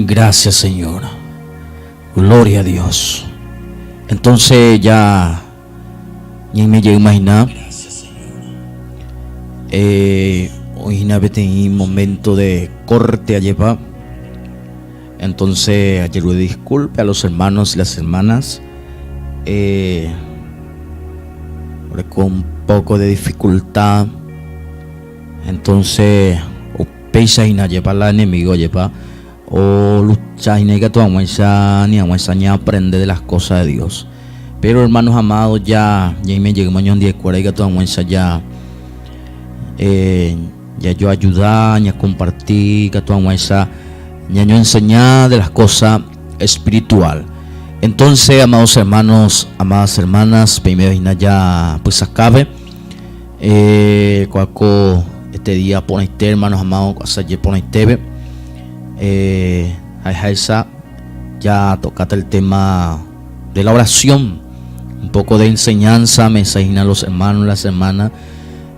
Gracias Señor. Gloria a Dios. Entonces ya ñaime jeýma hína. Eh, oĩ hína peteĩ momento de corte ajépa. Entonces ajerure disculpe a los hermanos y las hermanas. Eh, oreko un poco de dificultad. Entonces upéicha hína ajépa la enemigo ajépa o lucha hína ikatu hag̃uáicha ani hag̃uáicha ñaaprende de las cosas de Dios. Pero hermanos amados ya ñaime jeýma ñondiekuéra ikatu hag̃uáicha ya eh, jajoayuda, ñakomparti ikatu hag̃uáicha ñañoenseña de las cosas espiritual. Entonces, amados hermanos, amadas hermanas, peime hína ya pysãkápe. Eh, ko este día porãite, hermanos amados, asaje porãitépe. Eh, ha'eháicha ya tocáta el tema de la oración, un poco de enseñanza, mensaje hína los hermanos, las hermanas.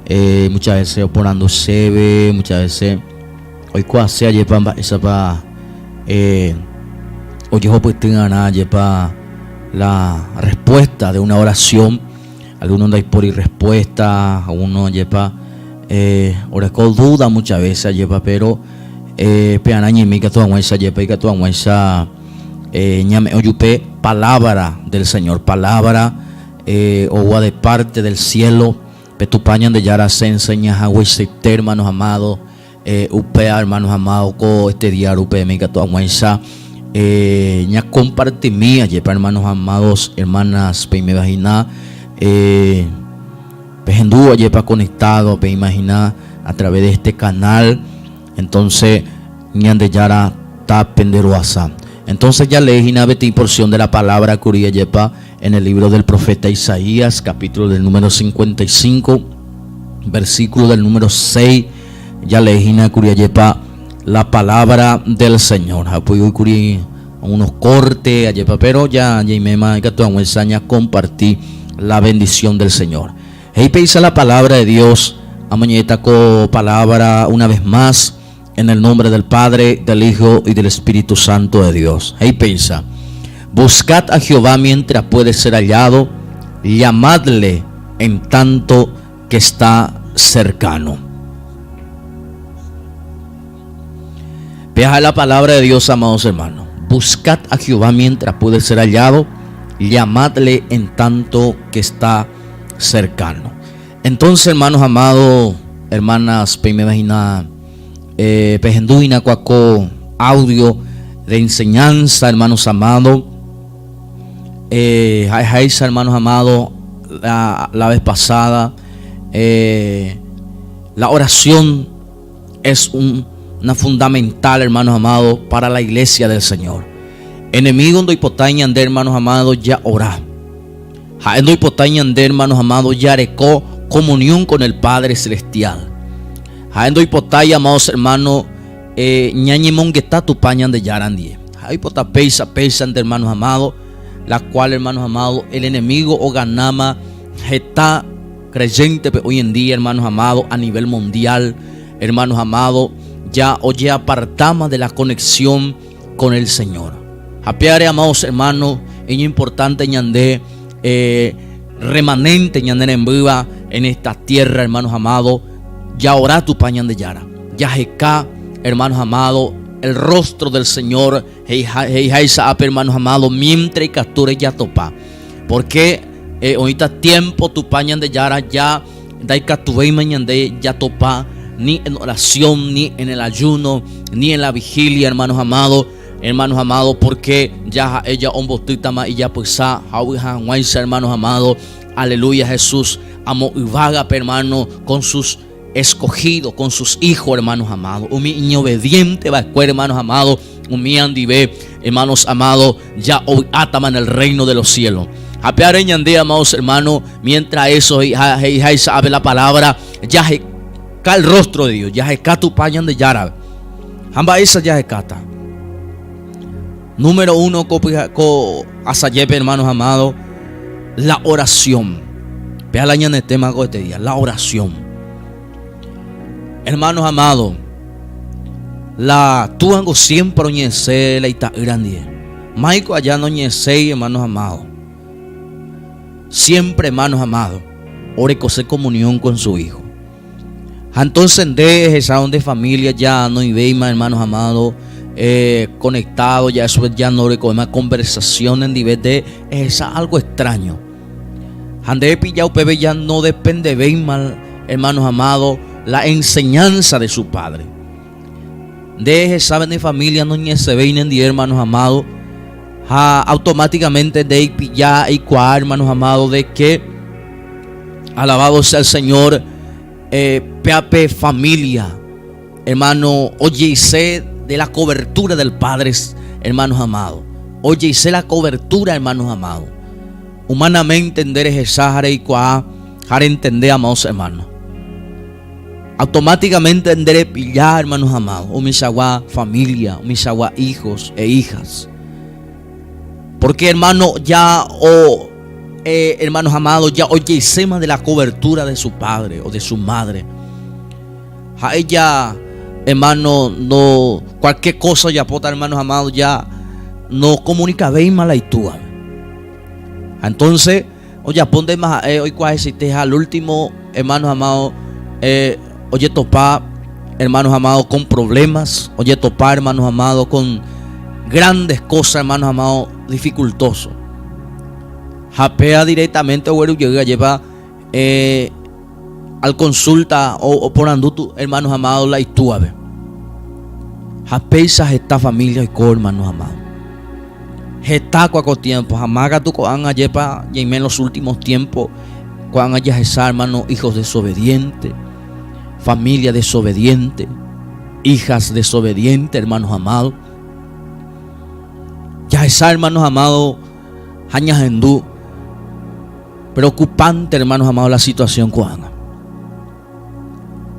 Eh, muchas veces oporandu chéve, muchas veces oikuaase ajépa mba'éichapa eh, ojehopyty'arã ajépa la respuesta de una oración. Alguno ndaipóri respuesta, alguno ajépa eh, oreko duda muchas veces ajépa, pero eh, pearã ñeime ikatu hag̃uáicha ajépa ikatu hag̃uáicha eh, ñame'ẽ ojupe palabra del Señor, palabra eh, oúva de parte del cielo. Pe Tupã Ñandejára che enseña hagueichaite, hermanos amados, eh, upéva, hermanos amados, ko este día rupe ikatu hag̃uáicha eh, ñakompartimi ajépa, hermanos amados, hermanas, peiméva hína, eh, pehendúva ajépa conectado, peimagina a través de este canal, entonces Ñandejára ta pende roasa. Entonces jalee hína peteĩ porción de la palabra kuri ajépa en el libro del profeta Isaías, capítulo del número 55, versículo del número 6, jalee hína kuri ajépa la palabra del Señor. Ha upéi oikuri unos cortes ajépa, pero ya jaiméma ikatu hag̃uáicha ñakomparti la bendición del Señor. He'i péicha la palabra de Dios, amoñe'ẽta ko palabra una vez más en el nombre del Padre, del Hijo y del Espíritu Santo de Dios. He'i péicha, Buscad a Jehová mientras puede ser hallado, llamadle en tanto que está cercano. Péa la palabra de Dios, amados hermanos. Buscad a Jehová mientras puede ser hallado, llamadle en tanto que está cercano. Entonces, hermanos amados, hermanas, peimeva hína, eh, pehendu hína kua ko audio de enseñanza, hermanos amados. Eh, ha'eháicha, hermanos amados, la, la vez pasada, eh, la oración es un, una fundamental, hermanos amados, para la iglesia del Señor. Enemigo ndoipotái ñande, hermanos amados, ja ora. Ha'e ndoipotái ñande, hermanos amados, jareko comunión con el Padre Celestial. Ha'e ndoipotái, amados hermanos, eh, ñañemongeta Tupã Ñandejára ndie. Ha'e oipota péicha, péichante, hermanos amados, la cual, hermanos amados, el enemigo oganáma heta creyente-pe hoy en día, hermanos amados, a nivel mundial, hermanos amados, ya ojeapartáma de la conexión con el Señor. Ha péare, amados hermanos, iñimportante ñande eh, remanente ñande rembýva en esta tierra, hermanos amados, jaora Tupã Ñandejára, jaheka, hermanos amados, el rostro del Señor, he'iháicha ápe, hermanos amados, mientra ikatúre jatopa. Porque eh, oĩta tiempo Tupã Ñandejára ja ndaikatuvéima ñande jatopa ni en oración, ni en el ayuno, ni en la vigilia, hermanos amados, hermanos amados, porque ya ha'e ja ombotýtama ijapysa ha ovy'a hag̃uáicha, hermanos amados, aleluya Jesús, amo yvágape, hermano, con sus escogidos, con sus hijos, hermanos amados, umi iñobediente va'ekue, hermanos amados, umía ndive, hermanos amados, ya ovy'átama en el reino de los cielos. Ha peare ñande, amados hermanos, mientras eso he'iháicha ápe la palabra, jaheka el rostro de Dios, jaheka Tupã Ñandejára. Ha mba'éicha jahekáta? Número uno ko, ko asajépe, hermanos amados, la oración. Péa la ñane tema ko este día, la oración. Hermanos amados, La túango siempre oñe'ẽse la ita'ýra ndie. Máiko aja noñe'ẽséi, hermanos amados. Siempre, hermanos amados, orekose comunión con su hijo. Ha entonces nde ehechárõ nde familia ya noivéima, hermanos amados, eh, conectado, ya eso ya no orekovéma conversación nendive, nde ehecha algo extraño. Ha nde epilla upépe ya no dependevéima, hermanos amados, la enseñanza de su padre. Nde ehecha ne familia noñe'ẽsevéi nendive, hermanos amados, ha automáticamente nde eipilla eikuaa, hermanos amados, de que alabado sea el Señor, eh, péape familia, hermano, ojeise de la cobertura del Padre, hermanos amados. Ojeise la cobertura, hermanos amados. Humanamente nde rehecha ha reikuaa ha rentende, amados hermanos. Automáticamente nde repilla, hermanos amados, umichagua familia, umichagua hijos e hijas. Porque hermano ya o eh, hermanos amados ya ojeiséma de la cobertura de su padre o de su madre. Ha ella, hermano, no cualquier cosa ya pota, hermanos amados, ya no comunicavéima la itúa. Entonces, ojapo ndéma ha'e oikuaahesaite ha al último, hermanos amados, eh, ojetopa, hermanos amados, con problemas, ojetopa, hermanos amados, con grandes cosas, hermanos amados, dificultoso. Ha péa directamente ogueru jey ajépa eh, al consulta o oporandu tu hermanos amados la itúape. Ha péicha heta familia oiko hermanos amados. Heta kua ko tiempo, ha má katu ko'ág̃a ajépa ñaime en los últimos tiempos, ko'ág̃a jahecha hermano hijos desobediente, familia desobediente, hijas desobediente, hermanos amados. Jahecha hermanos amados ha ñahendu preocupante hermanos amados la situación ko'ág̃a.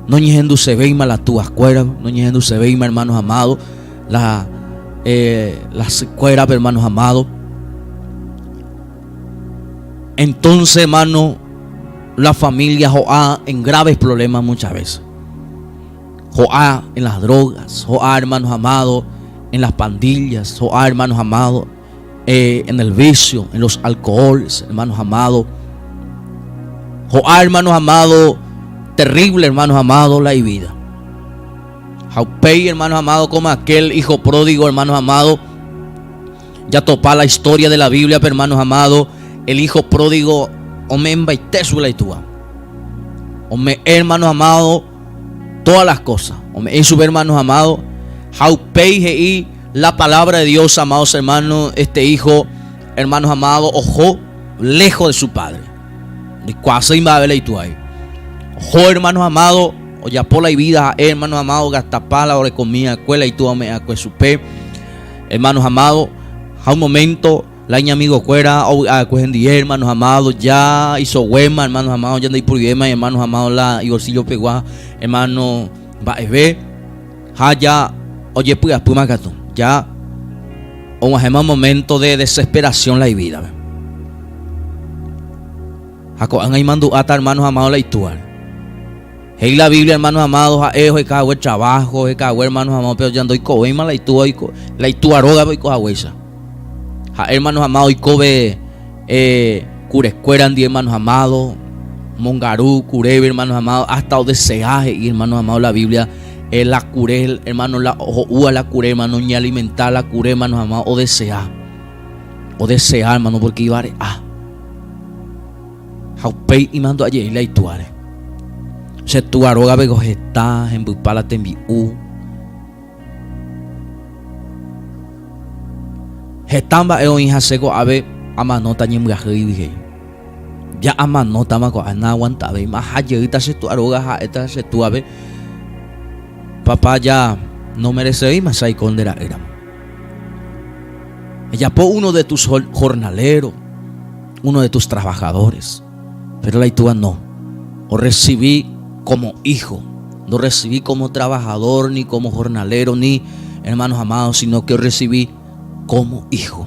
Noñehendusevéima la tuakuéra, noñehendusevéima hermanos amados, la, eh, la sykuérape hermanos amados. Entonces, hermano, la familia ho'a en graves problemas muchas veces. Ho'a en las drogas, ho'a, hermanos amados, en las pandillas, ho'a, hermanos amados, eh, en el vicio, en los alcoholes, hermanos amados. Ho'a, hermanos amados, terrible, hermanos amados, la vida. Ha upéi, hermanos amados, como aquel hijo pródigo, hermanos amados, ya topa la historia de la Biblia, pero, hermanos amados, el hijo pródigo, ome'ẽmbaite chupe la itúa. Ome'ẽ, hermanos amados, todas las cosas. Ome'ẽ chupe, hermanos amados. Ha upéi he'i La palabra de Dios, amados hermanos, este hijo, hermanos amados, oho lejos de su padre. Ndoikuaaséi mba'eve la itúagui. Oho, hermanos amados, ojapo la ivida ha'e, hermanos amados, ogastapa la orekomi va'ekue, la itúa ome'ẽ va'ekue chupe. Hermanos amados, ha un momento la iñamigokuéra ovy'a va'ekue hendive, hermanos amados, ya isoguéma, hermanos amados, ya ndaipuruvéma, hermanos amados, la ibolsillo pegua, hermano, mba'eve. Ha ja ojepy'apýma katu, ja og̃uahẽma momento de desesperación la ivídape. Ha ko'ág̃a imandu'áta hermanos amados la itúare. He'i la Biblia hermanos amados ha'e oheka hague trabajo, oheka hague hermanos amados, pero ja ndoikovéima la itúa oiko, la itúa rógape oiko haguéicha. Ha'e hermanos amados oikove eh, kurekuérandi hermanos amados, mongaru kuréve hermanos amados, hasta odesea he'i hermanos amados la Biblia, eh, la kure hermano la ho'úva la kure hermano oñealimenta la kure hermanos amados odesea, odesea hermano porque ivare'a. Ha upéi imandu'a jey la itúare. Che túa rógape ko heta hembypa la tembi'u. Heta mba'e oĩ ha che ko'ápe amanóta ñembyahýigui he'i. Ja amanótama ko'ápe naaguantavéima aha jeýta che túa róga ha'éta che túape, Papa ja nomeresevéima che aiko nde ra'ýramo. Ejapo uno de tus jornalero, uno de tus trabajadores. Pero la itúa no. Orrecibi como hijo, no recibi como trabajador, ni como jornalero, ni hermanos amados, sino que orrecibi como hijo.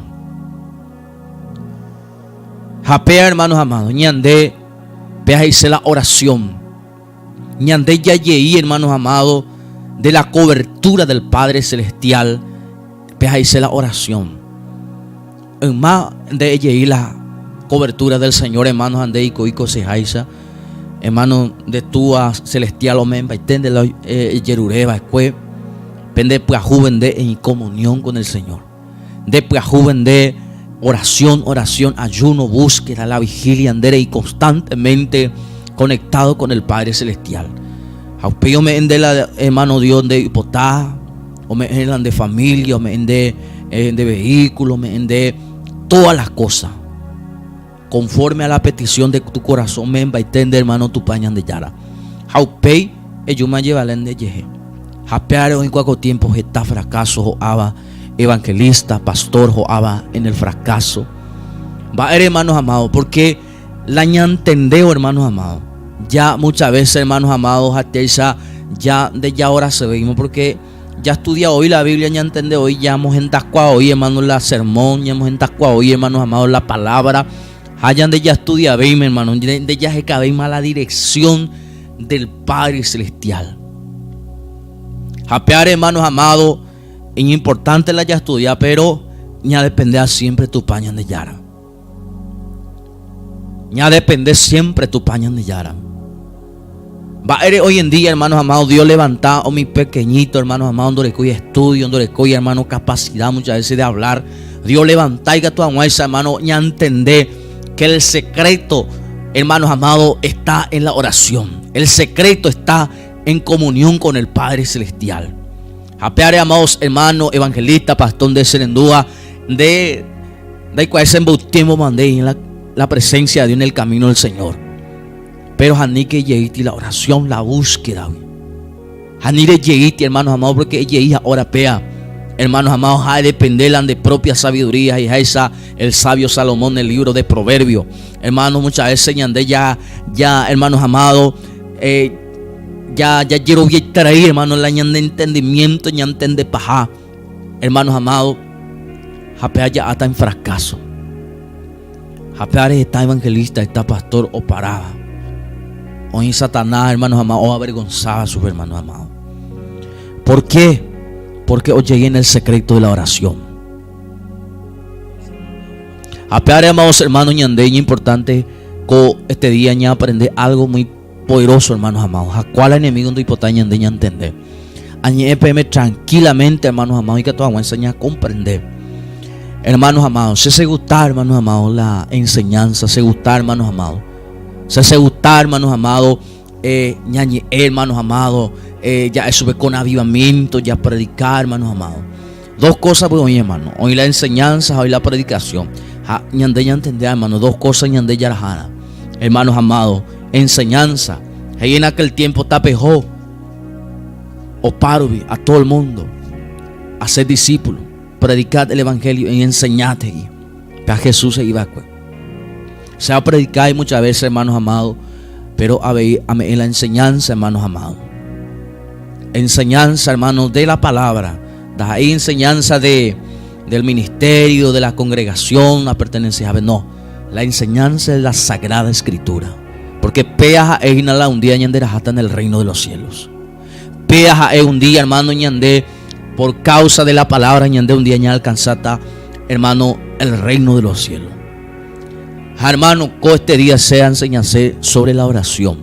Ha péa, hermanos amados, ñande péa he'ise la oración. Ñande jajei, hermanos amados, de la cobertura del Padre Celestial pe ha'ise la oración. Yma nde ejei la cobertura del Señor hermano ha nde eiko ikoseháicha. Hermano nde Túa Celestial ome'ẽmbaite nde la ejerure va'ekue pe nde pyahu nde en comunión con el Señor. Nde pyahu nde oración, oración, ayuno, búsqueda, la vigilia, nde rei constantemente conectado con el Padre Celestial. Ha upéi ome'ẽ nde la hermano Dios nde oipota, ome'ẽ la nde familia, ome'ẽ nde, eh, nde vehículo, ome'ẽ nde todas las cosas. Conforme a la petición de tu corazón, ome'ẽmbaite nde hermano Tupã Ñandejára. Ha upéi ejúma ejevale nde jehe. Ha péare oĩkua ko tiempo heta fracaso ho'áva evangelista, pastor ho'áva en el fracaso. Mba'ére hermanos amados? Porque la ñantendévo hermanos amados, ya muchas veces hermanos amados hatéicha ya nde ya orasevéimo porque ya estudia hoy la Biblia, ñantende hoy, ya mohendakua hoy hermano la sermón, ya mohendakua hoy hermanos amados la palabra. Ha ya nde ya estudiavéima hermano, nde ya hekavéima la dirección del Padre Celestial. Ha péare hermanos amados, iñimportante la ya estudia, pero ñadependea siempre Tupã Ñandejára. Ñadepende siempre Tupã Ñandejára. Mba'ére hoy en día, hermanos amados, Dios levanta a mi pequeñito, hermanos amados, ndorekói estudio, ndorekói, hermano, capacidad muchas veces de hablar. Dios levanta y tu esa, hermano, ñantende que el secreto, hermanos amados, está en la oración. El secreto está en comunión con el Padre Celestial. Ha peare, amados hermanos, evangelista, pastor de Serendúa, de ndaikuaái mboy tiempo mandé en la, la presencia de Dios en el camino del Señor. Pero aníke ejeíti la oración, la búsqueda. Ani rejeíti, hermanos amados, porque ejeí ahora pea. Hermanos amados, ha de depender de propia sabiduría y esa el sabio Salomón en el libro de Proverbios. Hermanos, muchas veces ñande ya, ya, hermanos amados, eh, ya, ya quiero traer, hermano, la ñande entendimiento, ña entende paja. Hermanos amados, japea ya hasta en fracaso. Japeare está evangelista, está pastor o parada. Hoy Satanás, hermanos amados, o avergonzaba a sus hermanos amados. ¿Por qué? Porque hoy llegué en el secreto de la oración. Apeare, amados hermanos, ñande, importante, co este día ña aprender algo muy poderoso, hermanos amados. A cuál enemigo ndoipotái ñande ñantende. Añe'ẽ peẽme tranquilamente, hermanos amados, ikatu hag̃uáicha ñakomprende. Hermanos amados, che se gusta, hermanos amados, la enseñanza, se gusta, hermanos amados. Se se gusta, hermanos amados, eh, ñañe'ẽ, hermanos amados, eh, ya eso con avivamiento, ya predicar, hermanos amados. Dos cosas pues hoy, hermano. Hoy la enseñanza, hoy la predicación. Ha, ñande ñantende, hermano, dos cosas ñande yarajana. Hermanos amados, enseñanza. Ahí en aquel tiempo tapejó o parubi a todo el mundo a ser discípulo, predicar el evangelio y enseñate. A Jesús se iba a Se va a predicar muchas veces, hermanos amados, pero a ver, a en la enseñanza, hermanos amados. Enseñanza, hermanos, de la palabra. Da ahí enseñanza de, del ministerio, de la congregación, la pertenencia. A ver, no. La enseñanza es la sagrada escritura. Porque pea la un día ñande rajata en el reino de los cielos. Pea un día, hermano, ñande, por causa de la palabra, ñande un día ña alcanzata, hermano, el reino de los cielos. Hermano, co este día sea enseñanza sobre la oración.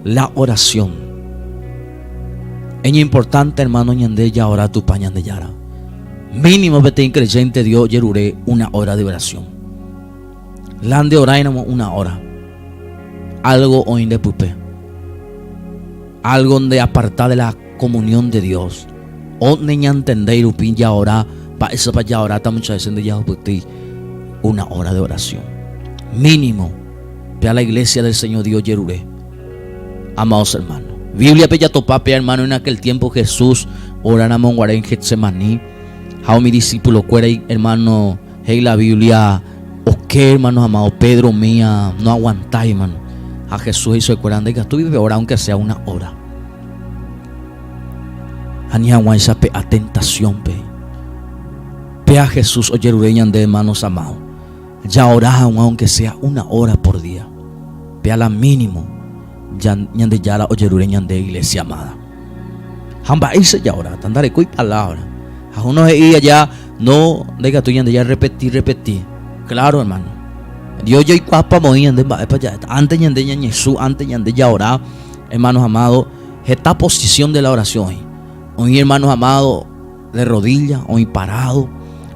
La oración. Es importante, hermano, ñande ya ora tu pa ñande yara. Mínimo peteĩ creyente Dios jerure una hora de oración. Lande orainamo una hora. Algo oĩ nde pype. Algo nde aparta de la comunión de Dios. O ne ñantendéi rupi ja ora, mba'éichapa ja oráta muchas veces nde jahupyty una hora de oración. Mínimo. Pe a la iglesia del Señor Dios jerure. Amados hermanos. Biblia pe jatopa pe hermano en aquel tiempo Jesús oráramo guare en Getsemaní. Ha umi discípulo kuéra hermano he'i la Biblia oke hermanos amados Pedro mía no aguantái hermano. Ha Jesús he'i chupekuéra ndaikatúi pe ora aunque sea una hora. Ani hag̃uáicha pe tentación pe. Pe a Jesús ojerure ñande hermanos amados. Ja ora hag̃ua aunque sea una hora por día. Pe a la mínimo ya Ñandejára ojerure ñande iglesia amada. Ha mba'éicha jaoráta? Ndarekói palabra. Ha uno he'i aja, no, ndaikatúi ñande jarrepeti repeti. Claro, hermano. Dios jaikuaápa voi ñande mba'épa ja'éta. Antes ñande ñañesũ, antes ñande jaora, hermanos amados, heta posición de la oración oĩ. Oĩ hermanos amados de rodilla, oĩ parado.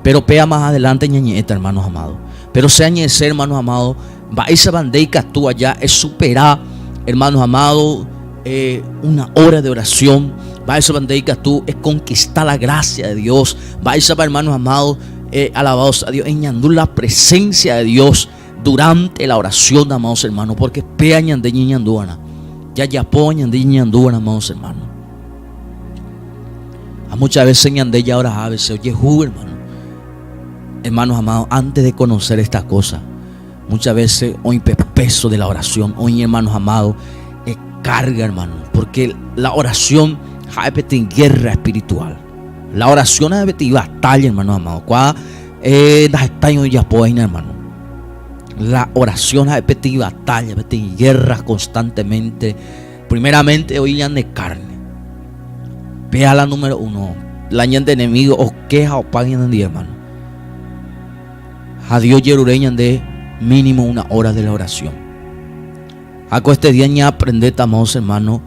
Pero péa más adelante ñañe'ẽta, hermanos amados. Pero che añe'ẽse, hermanos amados, mba'éichapa nde ikatu aja esupera, hermanos amados, eh, una hora de oración. Mba'éichapa nde ikatu econquista la gracia de Dios. Mba'éichapa, hermanos amados, eh, alabados a Dios, eñandu la presencia de Dios durante la oración, amados hermanos, porque péa ñande ñeñandúva'erã. Jajapo ñande ñeñandúva'erã, amados hermanos. Ha muchas veces ñande ya oraha a veces ojehu, hermano. Hermanos amados, antes de conocer esta cosa, muchas veces oĩ pe peso de la oración, oĩ hermanos amados, eh, carga, hermano, porque la oración ha'e peteĩ guerra espiritual. La oración ha'e peteĩ batalla, hermanos amados. Kua eh, ndahetái ojapo hína, hermano. La oración ha'e peteĩ batalla, peteĩ guerra constantemente. Primeramente oĩ ñande carne. Péa la número uno. La ñande enemigo oke ha opa ñanendive, hermano. Ha Dios jerure ñande mínimo una hora de la oración. Ha ko este día ñaaprendéta, amados hermanos,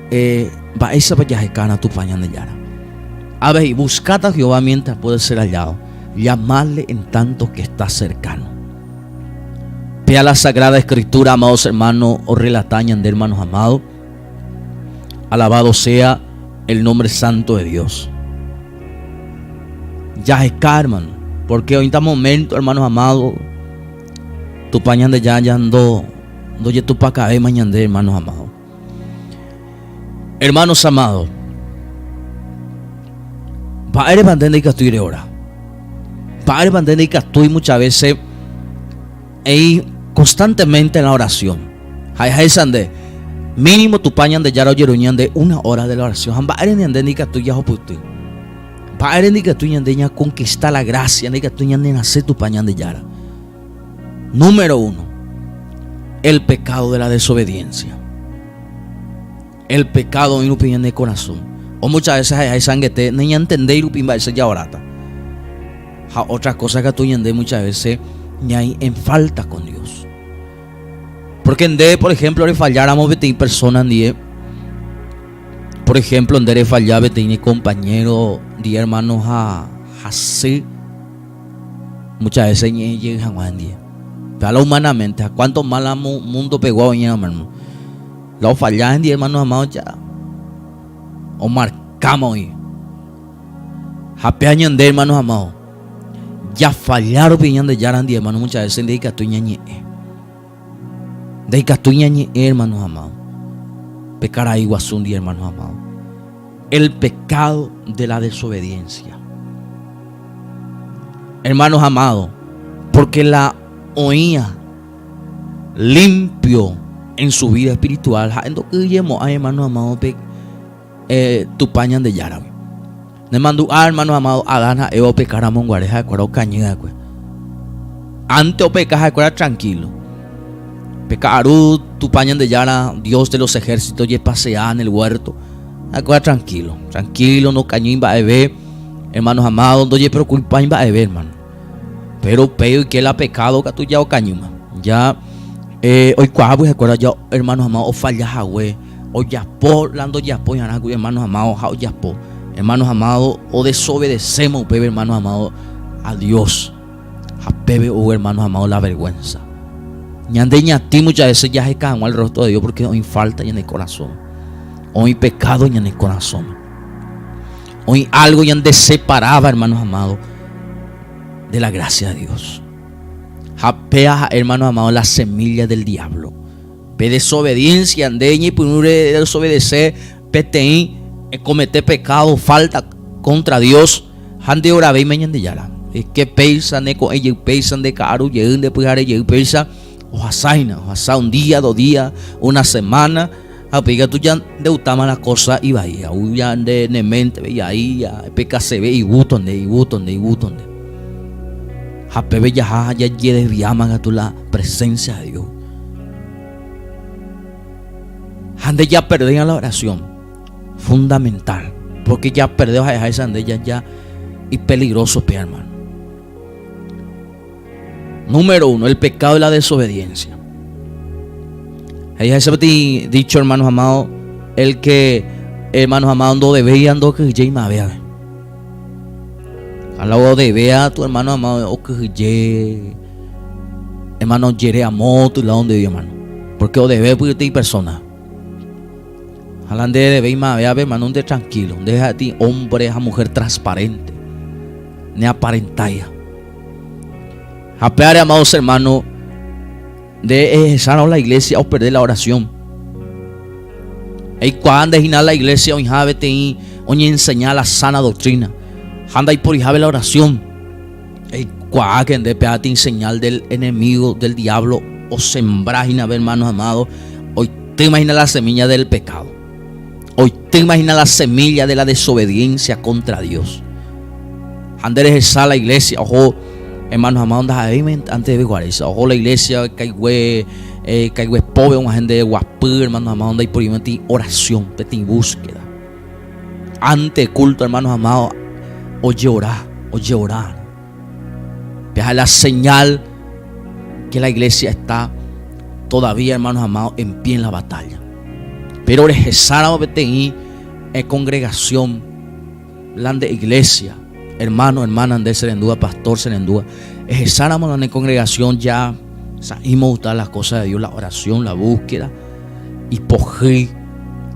eh, mba'éichapa jahekána Tupã Ñandejára. Avei, buscad a Jehová mientras puede ser hallado, llamadle en tanto que está cercano. Péa la Sagrada Escritura, amados hermanos, orrelata ñande hermanos amados. Alabado sea el nombre santo de Dios. Jaheka, hermano, porque oĩta momento, hermanos amados, Tupã Ñandejára ya ndo ndojetupakavéima ñande, hermanos amados. Hermanos amados, mba'érepa nde ndaikatúi reora? Mba'érepa nde ndaikatúi muchas veces eĩ constantemente en la oración? Ha'eháicha nde, mínimo Tupã Ñandejára ojeru ñande una hora de la oración. Ha mba'ére ñande ndaikatúi jahupyty? Mba'ére ndaikatúi ñande ñaconquista la gracia, ndaikatúi ñane rasẽ Tupã Ñandejára? Número uno, el pecado de la desobediencia. El pecado oĩ rupi ñane korasõ. O muchas veces ha'eháicha angete nañantendéi rupi mba'éicha jaoráta. Ha otra cosa katu ñande muchas veces ñaĩ en falta con Dios. Porque nde, por ejemplo, refalláramo peteĩ persona ndie, por ejemplo, nde refalla peteĩ ne compañero ndie hermano ha hasy muchas veces ñe'ẽ jey hag̃ua ndie. Pe la humanamente, ha cuánto más la mundo pegua oĩ hermano. La ofalla ndie hermano amado ya omarkáma oĩ. Ha péa ñande hermanos amados, jafalla rupi Ñandejára ndie hermano muchas veces ndaikatúi ñañe'ẽ. Ndaikatúi ñañe'ẽ hermanos amados. Pe karai guasu ndie hermanos amados. El pecado de la desobediencia. Hermanos amados, porque la oĩa limpio en su vida espiritual ha'e ndokyhyjemo'ãi hermano amado pe eh, Tupã Ñandejáragui. Nemandu'a hermano amado Adán ha Eva opeka ramo guare ha'ekuéra okañy va'ekue. Ante opeka ha'ekuéra tranquilo. Pe ka'aru Tupã Ñandejára, Dios de los ejércitos, ojepasea en el huerto. Ha'ekuéra tranquilo, tranquilo, nokañýi mba'eve, hermanos amados, ndojepreocupái mba'eve, hermano. Pero upéi oike la pecado katu ja okañýma. Ja eh, oikuaágui ha'ekuéra ja hermanos amados ofalla hague, ojapo la ndojapói arã kuri hermanos amados ha ojapo. Hermanos amados odesobedecéma upépe hermanos amados a Dios. Ha péve ou hermanos amados la vergüenza. Ñande ñatĩ muchas veces jaheka hag̃ua el rostro de Dios porque oĩ falta ñane corazón. Oĩ pecado ñane corazón. Oĩ algo ñande separáva, hermanos amados, de la gracia de Dios. Ha péa ha'e, hermanos amados, la semilla del diablo. Pe desobediencia, nde ñepyrũre desobedece peteĩ comete pecado, falta contra Dios, ha nde oravéima Ñandejára. Es que péicha ne ko'ẽ jey, péicha nde ka'aru jey, nde pyhare jey, péicha ohasáina, ohasa un día, dos días, una semana, Ha upéi katu ja ndeutáma la kósa ivai, au ja nde ne méntepe ivai, ja epekaseve igústo nde, igústo nde, igústo nde. Ha pépe jaha ha jajedesviáma katu la presénsia de Dios. Ha nde japerdéma la orasión fundamental. Porque ya perdeo ha'eháicha nde ya ya ipeligroso pe hermano. Número uno, el pecado de la desobediencia. He'iháicha peteĩ dicho hermanos amados, el que hermanos amados ndodevéi ndokyhyje imavéave. Ha la odevea tu hermano amado okyhyje hermano jere amo tu lado donde vive hermano. Porque odeve peteĩ persona. Ha la nde devéi imavéape hermano nde tranquilo, nde ha'e hombre ha mujer transparente. Ne aparentáia. Ha péare amados hermano, nde ehechárõ la iglesia operde la oración. Eikuaa nde hína la iglesia oĩha peteĩ oñeenseña la sana doctrina ha ndaiporiháve la oración. Eikuaáke nde péva peteĩ señal del enemigo, del diablo osembra hína hermanos amados, oitýma hína la semilla del pecado. Oitýma hína la semilla de la desobediencia contra Dios. Ha nde rehecha la iglesia oho, hermanos amados, ndaha'éi antes de guaréicha. Oho la iglesia kaigue, eh, kaigue pópe og̃uahẽ nde guapy, hermanos amados, ndaiporivéi peteĩ oración, peteĩ búsqueda. Ante culto, hermanos amados, ojeora, ojeora. Peha la señal que la iglesia está todavía, hermanos amados, en pie en la batalla. Pero rehecháramo peteĩ eh, congregación, la nde iglesia, hermano, hermana, nde serendúa, pastor serendúa, ehecháramo la nde congregación ya sa'íma gustar las cosas de Dios, la oración, la búsqueda, ipohýi,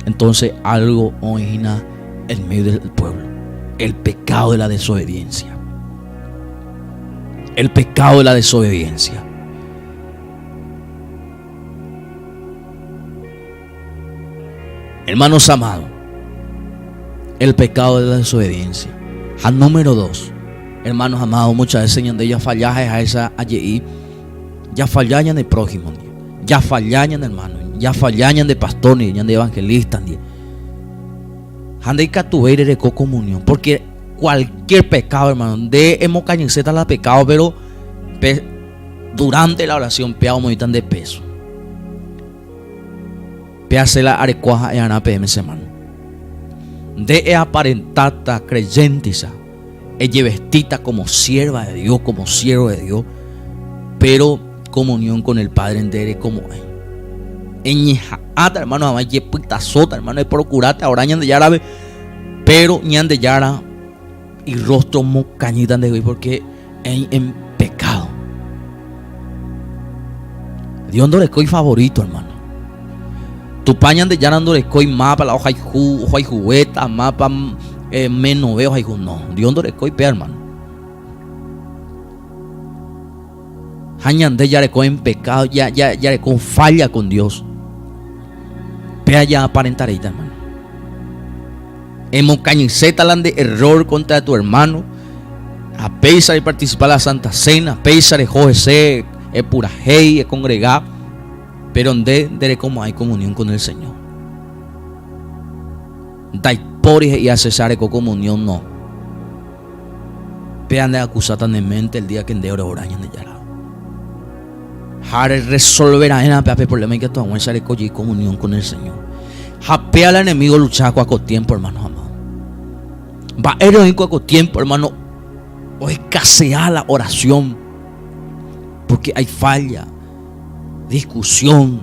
entonces algo oĩhína en medio del pueblo, el pecado de la desobediencia. El pecado de la desobediencia. Hermanos amados, el pecado de la desobediencia. Ha número dos, hermanos amados, muchas veces ñande ya fallaje a esa aje'i, ya falla ñande prójimo, ya falla ñande hermano, ya falla ñande pastor, ñande evangelista. Ha ndaikatuvéi rereko comunión, porque cualquier pecado, hermano, nde emokañyséta la pecado, pero pe, durante la oración péa omoĩta nde peso. Pe hace la arekua ha'earã peẽme che hermano. Nde eaparentáta creyénteicha, ejevestíta como sierva de Dios, como siervo de Dios, pero comunión con el Padre nde rekomo'ãi. Eñeha'ãta, hermano, hag̃ua ejepytasóta, hermano, eprokuráta ora Ñandejárape, pero Ñandejára irrostro omokañýta ndehegui porque eĩ en pecado. Dios ndorekói favorito, hermano. Tupã Ñandejára ndorekói mápa la ohayhu, ohayhuvéta, mápa eh, menove ohayhu. No, Dios ndorekói péa, hermano. Ha ñande jareko en pecado, ya, ya, jareko falla con Dios. Péa ya aparentareíta, hermano. Emokañyséta la nde error contra tu hermano. Ha péicha reparticipa la Santa Cena, péicha reho hese, epurahéi, econgrega, pero nde nderekomo'ãi comunión con el Señor. Ndaipóri he'i César reko comunión no. Péa nde acusáta ne mente el día que nde ore Ñandejára. Ha resolvera'erã péa pe problema ikatu hag̃uáicha reko jey comunión con el Señor. Ha péa la enemigo lucha kua ko tiempo, hermano amado. Mba'ére oĩ kua ko tiempo, hermano, oescasea la oración. Porque hay falla, discusión,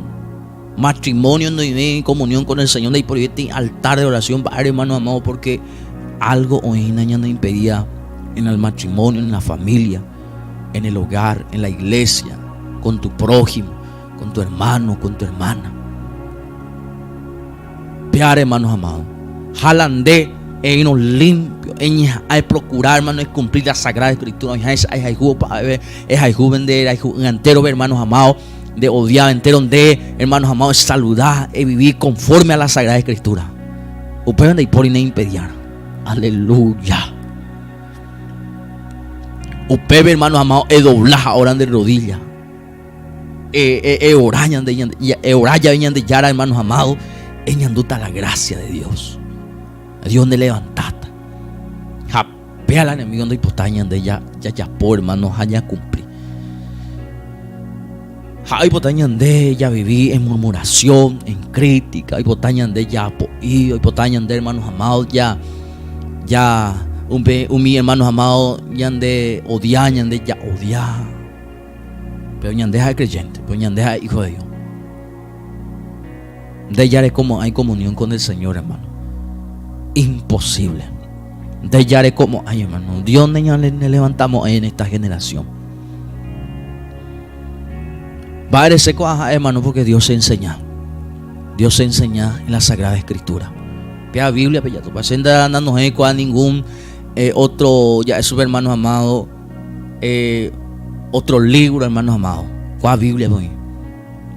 matrimonio noĩvéi comunión con el Señor, ndaiporivéi peteĩ altar de oración mba'ére, hermano amado, porque algo oĩna ñane impedía en el matrimonio, en la familia, en el hogar, en la iglesia, con tu prójimo, con tu hermano, con tu hermana. Péare, hermanos amados, ha la nde eĩrõ limpio, eñeha'ã eprocura, hermano, ecumplir la Sagrada Escritura, oĩháicha ehayhu opavave, ehayhu nde rayhu'ỹ enterove, hermanos amados, nde odiaba entero nde, hermanos amados, esaluda, evivi conforme a la Sagrada Escritura. Upéva ndaipóri neimpediarã. Aleluya. Upépe, hermanos amados, edobla ha ora nde rodilla. Eora ñande, eora jave Ñandejára, hermanos amados, eñandúta la gracia de Dios. Dios nde levantáta. Ha péa la enemigo ndoipotái ñande ya jajapo, hermano, ha ñakumpli. Ha oipota ñande javivi en murmuración, en crítica, oipota ñande jaapo'i, oipota ñande, hermanos amados, ya. Ya umi hermanos amados ñande odia, ñande ya odia. Pero ñande ha'e creyente, pero ñande ha'e hijo de Dios. Nde jarekomo'ãi comunión con el Señor, hermano. Imposible. Nde jarekomo'ãi, hermano. Dios ne levantamo'ãi en esta generación. Mba'érese ko'ã ha'e, hermano, porque Dios se enseña. Dios se enseña en la Sagrada Escritura. Pe Biblia pe jatopa. Che ndanohẽi ko'ã ningún eh, otro ja'e chupe, hermanos amados, eh, otro libro, hermanos amados. Ko'ã Biblia oĩ.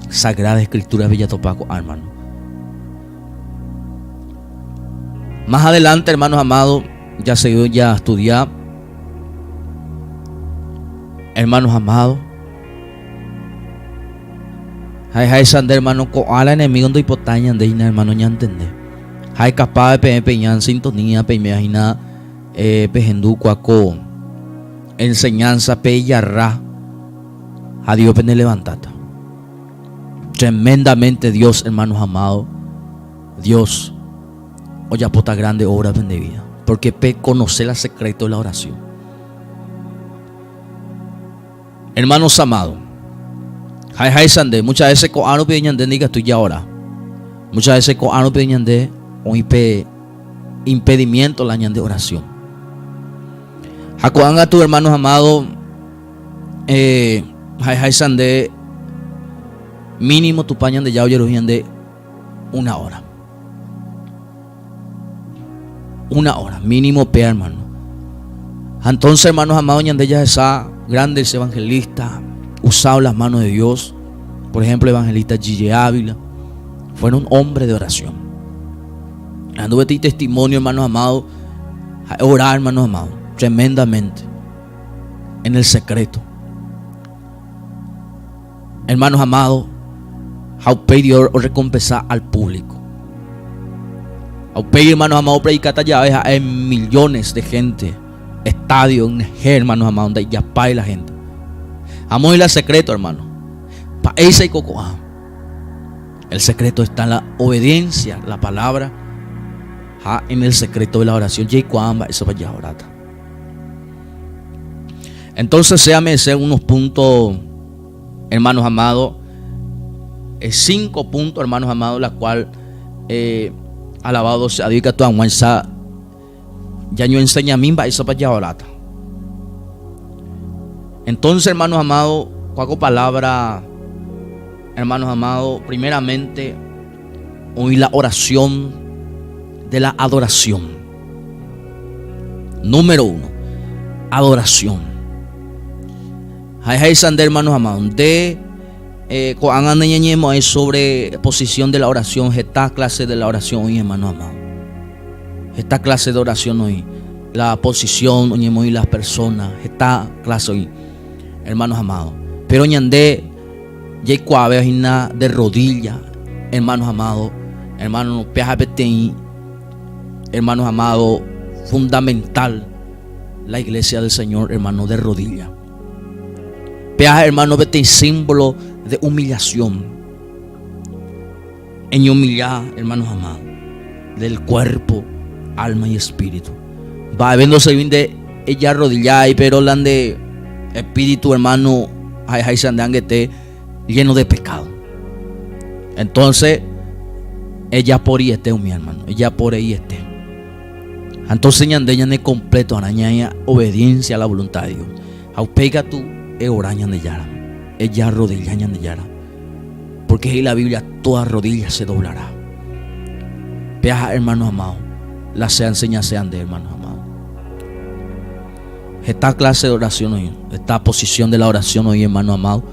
Sagrada Escritura pe jatopa ko'ã, hermano. Más adelante, hermanos amados, ya seguido ya estudiar. Hermanos amados, ha'eháicha nde hermano ko'ã la enemigo ndoipotái ñande hína hermano ñantende. Ha'e capaz peẽ peña en sintonía peime hína eh, pehendu kua ko enseñanza pejarra ha Dios pende levantáta. Tremendamente Dios, hermanos amados, Dios ojapóta grande obra pende vida, porque pe conoce la secreto de la oración. Hermanos amados, ha'eháicha nde, muchas veces ko'ã rupi ñande ndikatúi jaora. Muchas veces ko'ã rupi ñande oĩ pe impedimiento la ñande oración. Ha ko'ág̃a tu hermanos amados, eh, ha'eháicha nde mínimo Tupã Ñandejára ojeruhi ñande una hora. Una hora, mínimo pe hermano. Entonces, hermanos amados, ñande jahecha grandes evangelistas usados las manos de Dios. Por ejemplo, evangelista Gille Ávila. Fueron hombres de oración. Anduve este testimonio, hermanos amados. Orar, hermanos amados, tremendamente. En el secreto. Hermanos amados, ha upéi Dios orecompensa al público. Ha upéi, hermanos amados, predicata jave ha'e millones de gente, estadio, hermanos amados, ndaijapái la gente. Amoĩ la secreto, hermano. Mba'éicha ko'ã. El secreto está en la obediencia, la palabra, ha en el secreto de la oración. Jaikuaa mba'éichapa jaoráta. Entonces, séame ese unos puntos, hermanos amados, eh, cinco puntos, hermanos amados, la cual eh, alabado sea Dios ikatu hag̃uáicha ñañoenseñami mba'éichapa jaoráta. Entonces, hermanos amados, cuál palabra, hermanos amados, primeramente, oí la oración de la adoración. Número uno, adoración. Ha'eháicha nde hermanos amados, nde eh, ko'ág̃a neñeñemo'ãi sobre posición de la oración, heta clase de la oración oĩ hermano amado. Heta clase de oración oĩ. La posición oñemoĩ las personas, heta clase oĩ, hermanos amados. Pero ñande jaikuaave hína de rodilla, hermanos amados, hermano, peaja peteĩ Hermanos amados, fundamental la iglesia del Señor, hermano, de rodilla. Peaja, hermano, peteĩ símbolo de humillación. Eñehumilla, hermanos amados, del cuerpo, alma y espíritu. Mba'eve ndoservi nde ejarrodillái, pero la nde espíritu, hermano, ha'eháicha nde angete lleno de pecado. Entonces, ejaporiete umi hermano, ejaporeiete. Entonces ñande ñane completo arã ñaĩ obediencia a la voluntad de Dios. Ha upéi katu eora Ñandejára, ejarrodilla Ñandejára. Porque he'i la Biblia, toda rodilla se doblará. Peaja, hermano amado, la sea enseñase nde, hermano amado. Heta clase de oración oĩ, heta posición de la oración oĩ, hermano amado.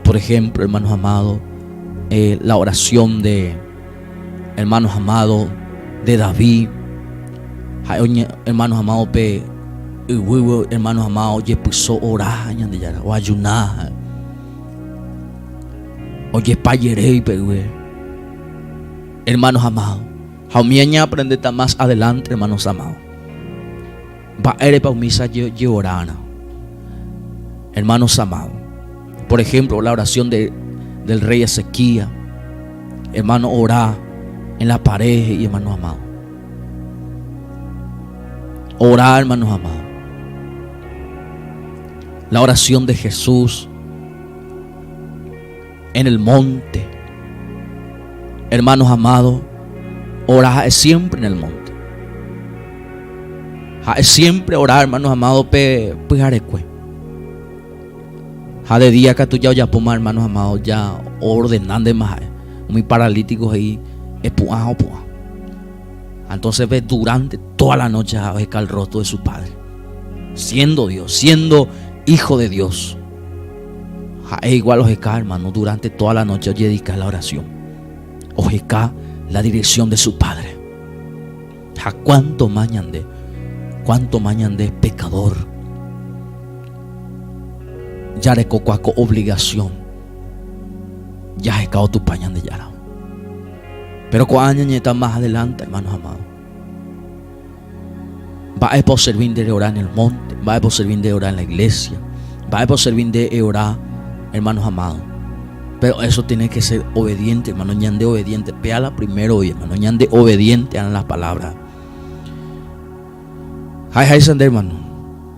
Por ejemplo, hermanos amados, eh, la oración de hermanos amados de David. Ha'e hermanos amados pe yvývo hermanos amados ojepyso ora Ñandejára, oayuna. Ojepajeréi pe yvy. Hermanos amados, ha umi ñaaprendéta más adelante, hermanos amados. Mba'érepa umícha jeorarã? Hermanos amados, por ejemplo, la oración de, del rey Ezequías, hermano, orá en la pared y hermano amado. Orar, hermanos amados. La oración de Jesús en el monte. Hermanos amados, orar es siempre en el monte. Es siempre orar, hermanos amados, pe pyharekue. Ha de día katu ja ojapóma, hermanos amados, ja ordenándema ha'e. Umi paralítico he'i epu'ã ha opu'ã. Entonces ve durante toda la noche ha oheka el rostro de su padre. Siendo Dios, siendo hijo de Dios. Ha'e igual oheka, hermano, durante toda la noche ojedika la oración. Oheka la dirección de su padre. Ha cuánto más ñande, cuánto más ñande pecador. Jareko ko obligación. Jahekáo Tupã Ñandejára. Pero ko'ã ñañe'ẽta más adelante, hermanos amados. Mba'épa oservi nde reorá en el monte, mba'épa oservi nde reorá en la iglesia, mba'épa oservi nde eorá, hermanos amados. Pero eso tiene que ser obediente, hermano, ñande obediente. Péala primero hoy, hermano, ñande obediente a las palabras. Ha'eháicha nde, hermano.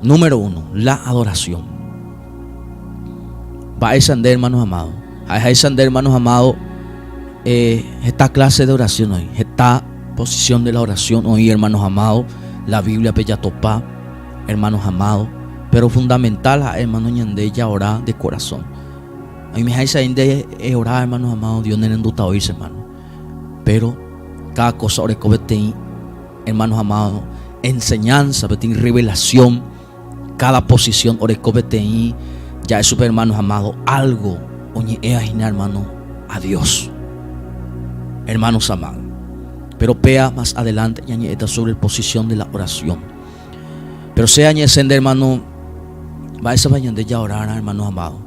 Número uno, la adoración. Mba'éicha nde, hermanos amados. Ha'eháicha nde, hermanos amados, eh, heta clase de oración oĩ, heta posición de la oración oĩ, hermanos amados. La Biblia-pe jatopa, hermanos amados. Pero fundamental ha'e, hermano, ñande jaora de corazón. Oimeháicha nde eora, hermanos amados, Dios nerendúta oĩse, hermano. Pero cada cosa oreko peteĩ Hermanos amados, enseñanza, peteĩ revelación, cada posición oreko peteĩ ja'e chupe hermanos amados, algo oñe'ẽva hína hermano a Dios. Hermanos amados, pero péa más adelante ñañe'ẽta sobre posición de la oración. Pero che añe'ẽse nde hermano, mba'éichapa ñande jaorárã hermanos amados.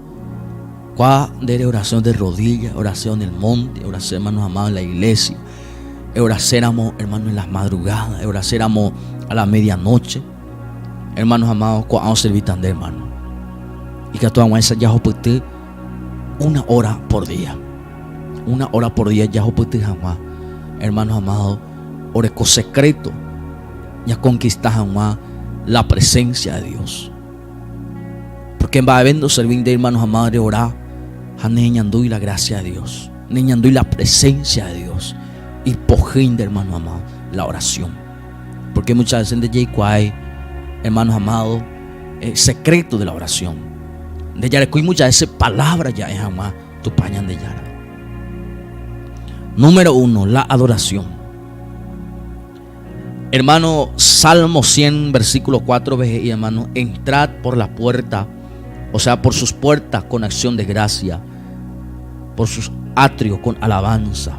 Kua nde oración de rodilla, oración en el monte, oración hermanos amados en la iglesia. Euraséramo, hermano, en las madrugadas, euraséramo a la medianoche. Hermanos amados, ko'ã oservíta nde, hermano. Ikatu hag̃uáicha jahupyty una hora por día. Una hora por día jahupyty hag̃ua, hermanos amados, oreko secreto ñaconquista hag̃ua la presencia de Dios. Porque mba'eve ndoservíi nde, hermanos amados, reora ha neñandúi la gracia de Dios, neñandúi la presencia de Dios. Ipohýi nde, hermano amado, la oración. Porque muchas veces nde jaikuaái, hermanos amados, el secreto de la oración. Nde jarekói muchas veces palabra ja'e hag̃ua Tupã Ñandejára. Número uno, la adoración. Hermano, Salmo 100, versículo 4, ve he'i, hermano, entrad por la puerta, o sea, por sus puertas con acción de gracia, por sus atrios con alabanza.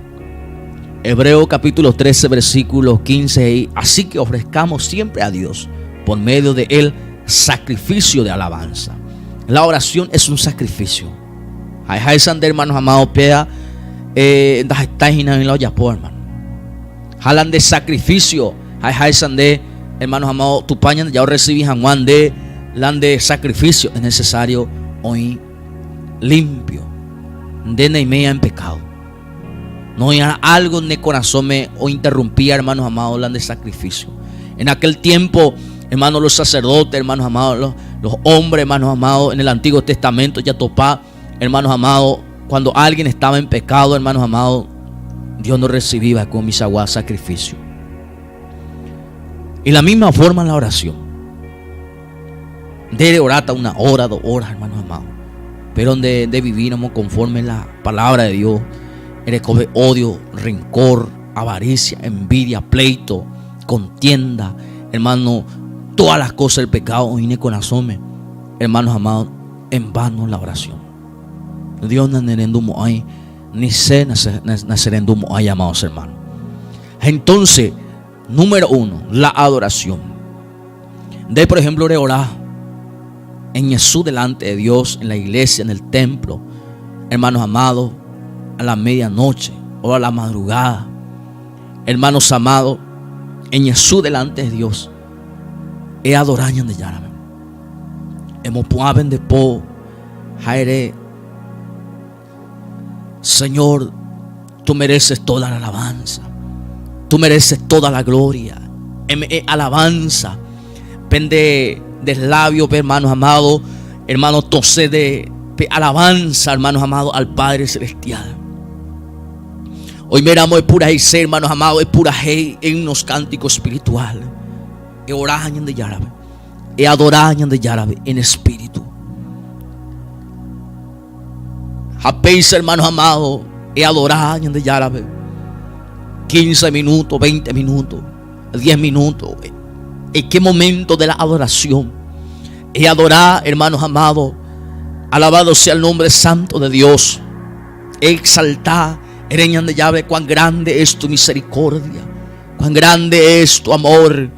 Hebreo capítulo 13, versículo 15, he'i, así que ofrezcamos siempre a Dios, por medio de él, sacrificio de alabanza. La oración es un sacrificio. Ha'eháicha nde, hermanos amados, péa eh, ndahetái hína oĩ la ojapo, hermano. Ha la nde sacrificio ha'eháicha nde, hermanos amados, Tupã Ñandejára orrecibi hag̃ua nde la nde sacrificio es necesario oĩ limpio. Nde neiméiva en pecado. No oĩarã algo ne korasõme ointerrumpía, hermanos amados, la nde sacrificio. En aquel tiempo, hermanos, los sacerdotes, hermanos amados, los, los hombres, hermanos amados, en el Antiguo Testamento ya topa, hermanos amados, cuando alguien estaba en pecado, hermanos amados, Dios no recibía con misagua sacrificio. Y la misma forma en la oración. Nde orata una hora, dos horas, hermanos amados. Pero donde de viviéramos conforme la palabra de Dios, erekove odio, rencor, avaricia, envidia, pleito, contienda, hermano, todas las cosas del pecado, oĩne korasõme, hermanos amados, en vano la oración. Dios nanerendumo'ãi, ni che nacherendumo'ãi, amados hermanos. Entonces, número uno, la adoración. Nde, por ejemplo, reorá eñesũ delante de Dios, en la iglesia, en el templo, hermanos amados, a la medianoche o a la madrugada. Hermanos amados, eñesũ delante de Dios, eadorá Ñandejárape. Emopu'ã pende po ha ere, Señor, tú mereces toda la alabanza, tú mereces toda la gloria. Eme'ẽ alabanza. Pende labio, hermanos amados, hermano, tose de pe alabanza, hermanos amados, al Padre Celestial. Hoy miramos epuraheise, hermanos amados, epurahei en unos cánticos espirituales. Eorá Ñandejárape. Eadorá Ñandejárape en espíritu. Ha péicha, hermanos amados, eadorá Ñandejárape. 15 minutos, 20 minutos, 10 minutos. ¿En qué momento de la adoración? Eadorá, hermanos amados. Alabado sea el nombre santo de Dios. Exaltá, ere Ñandejárape, cuán grande es tu misericordia, cuán grande es tu amor.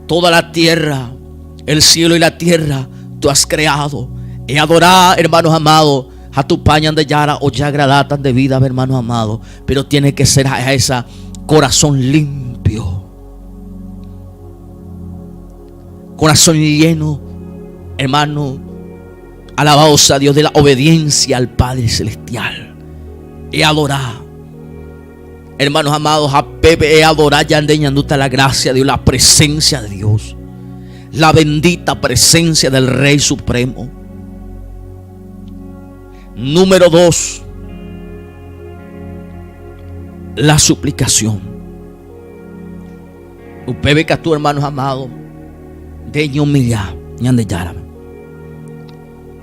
Toda la tierra, el cielo y la tierra, tú has creado. Eadorá, hermanos amados, a Tupã Ñandejára ojagradáta nde vida, hermanos amados. Pero tiene que ser a esa corazón limpio. Corazón lleno, hermano, alabado sea Dios, de la obediencia al Padre Celestial. Eadorá. Hermanos amados, a Pepe eadorá ya ñanduta la gracia de Dios, la presencia de Dios. La bendita presencia del Rey Supremo. Número 2, la suplicación. Upéve katu, hermanos amados, reñehumilla Ñandejárape.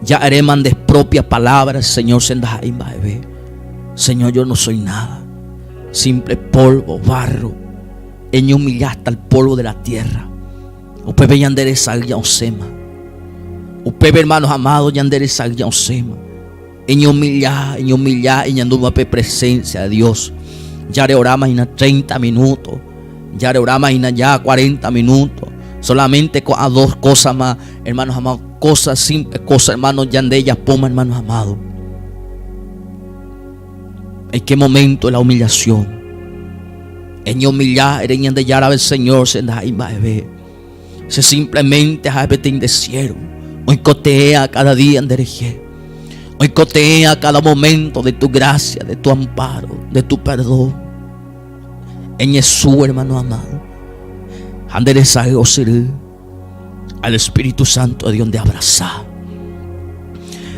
Ya eréma nde propia palabra, Señor, che ndaha'éi mba'eve. Señor, yo no soy nada. Simple polvo, barro. Eñehumilla hasta el polvo de la tierra. Upépe ñande resay osẽma. Upépe, hermanos amados, ñande resay osẽma. Eñehumilla, eñehumilla, eñandúma pe presencia de Dios. Ya reoráma hína 30 minutos. Ya reoráma hína ya 40 minutos. Solamente a dos cosas más, hermanos amados. Cosas simples, cosas, hermanos, ya de ellas poma, hermanos amados. ¿En qué momento la humillación? Eñehumilla, ere Ñandejárape, Señor, che ndaha'éi mba'eve. Che simplemente ha'e peteĩ nde siervo. Oikotevẽa cada día nde rehe. Oikotevẽa cada momento de tu gracia, de tu amparo, de tu perdón. Eñesũ, hermano amado. Ha nde resay osyry al Espíritu Santo de Dios nde abraza.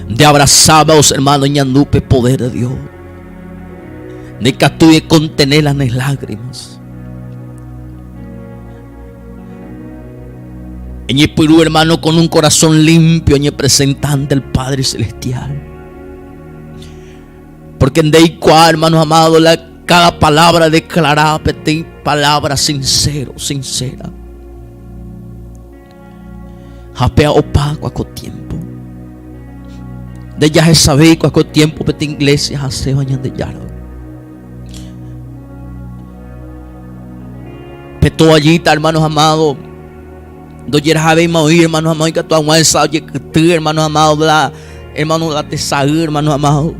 Nde abraza, os hermano, ñandu pe poder de Dios. Ndaikatúi econtener las lágrimas. Eñepyrũ, hermano, con un corazón limpio, eñepresenta ante el Padre Celestial. Porque ndeikuaa, hermanos amados, la, cada palabra declarada, peteĩ palabra sincero, sincera. Ha péa opa ko tiempo. Nde jahesavéi ko tiempo peteĩ iglesia hasẽva Ñandejára. Pe toallita, hermanos amados, ndojerahavéima oĩ, hermanos amados, ikatu hag̃uáicha ojekyty, hermanos amados, la, hermano, la tesay, hermanos amados.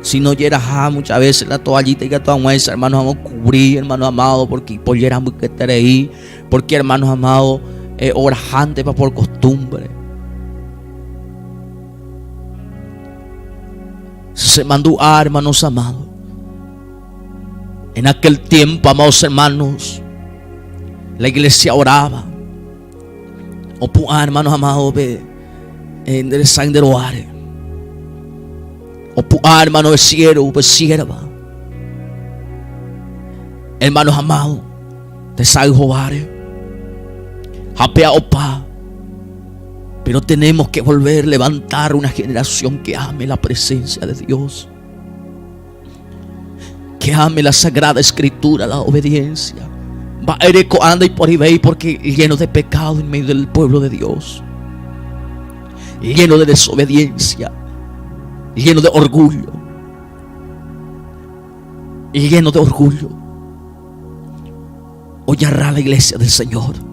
Sino jeraha muchas veces la toallita ikatu hag̃uáicha, hermanos amados, cubrir, hermanos amados, porque ipollera mbyketerei, porque, hermanos amados, eh, orahántepa por costumbre. Se mandu'a, hermanos amados. En aquel tiempo, amados hermanos, la iglesia oraba. Opu'ã, hermanos amados, pe nde resay nde ro'áre. Opu'ã, hermano, pe siervo, pe sierva. Hermanos amados, tesay hováre. Ha péa opa. Pero tenemos que volver a levantar una generación que ame la presencia de Dios. Que ame la Sagrada Escritura, la obediencia. Mba'éreko anda y por ahí porque lleno de pecado en medio del pueblo de Dios. Lleno de desobediencia. Lleno de orgullo. Lleno de orgullo. Ojarra la iglesia del Señor.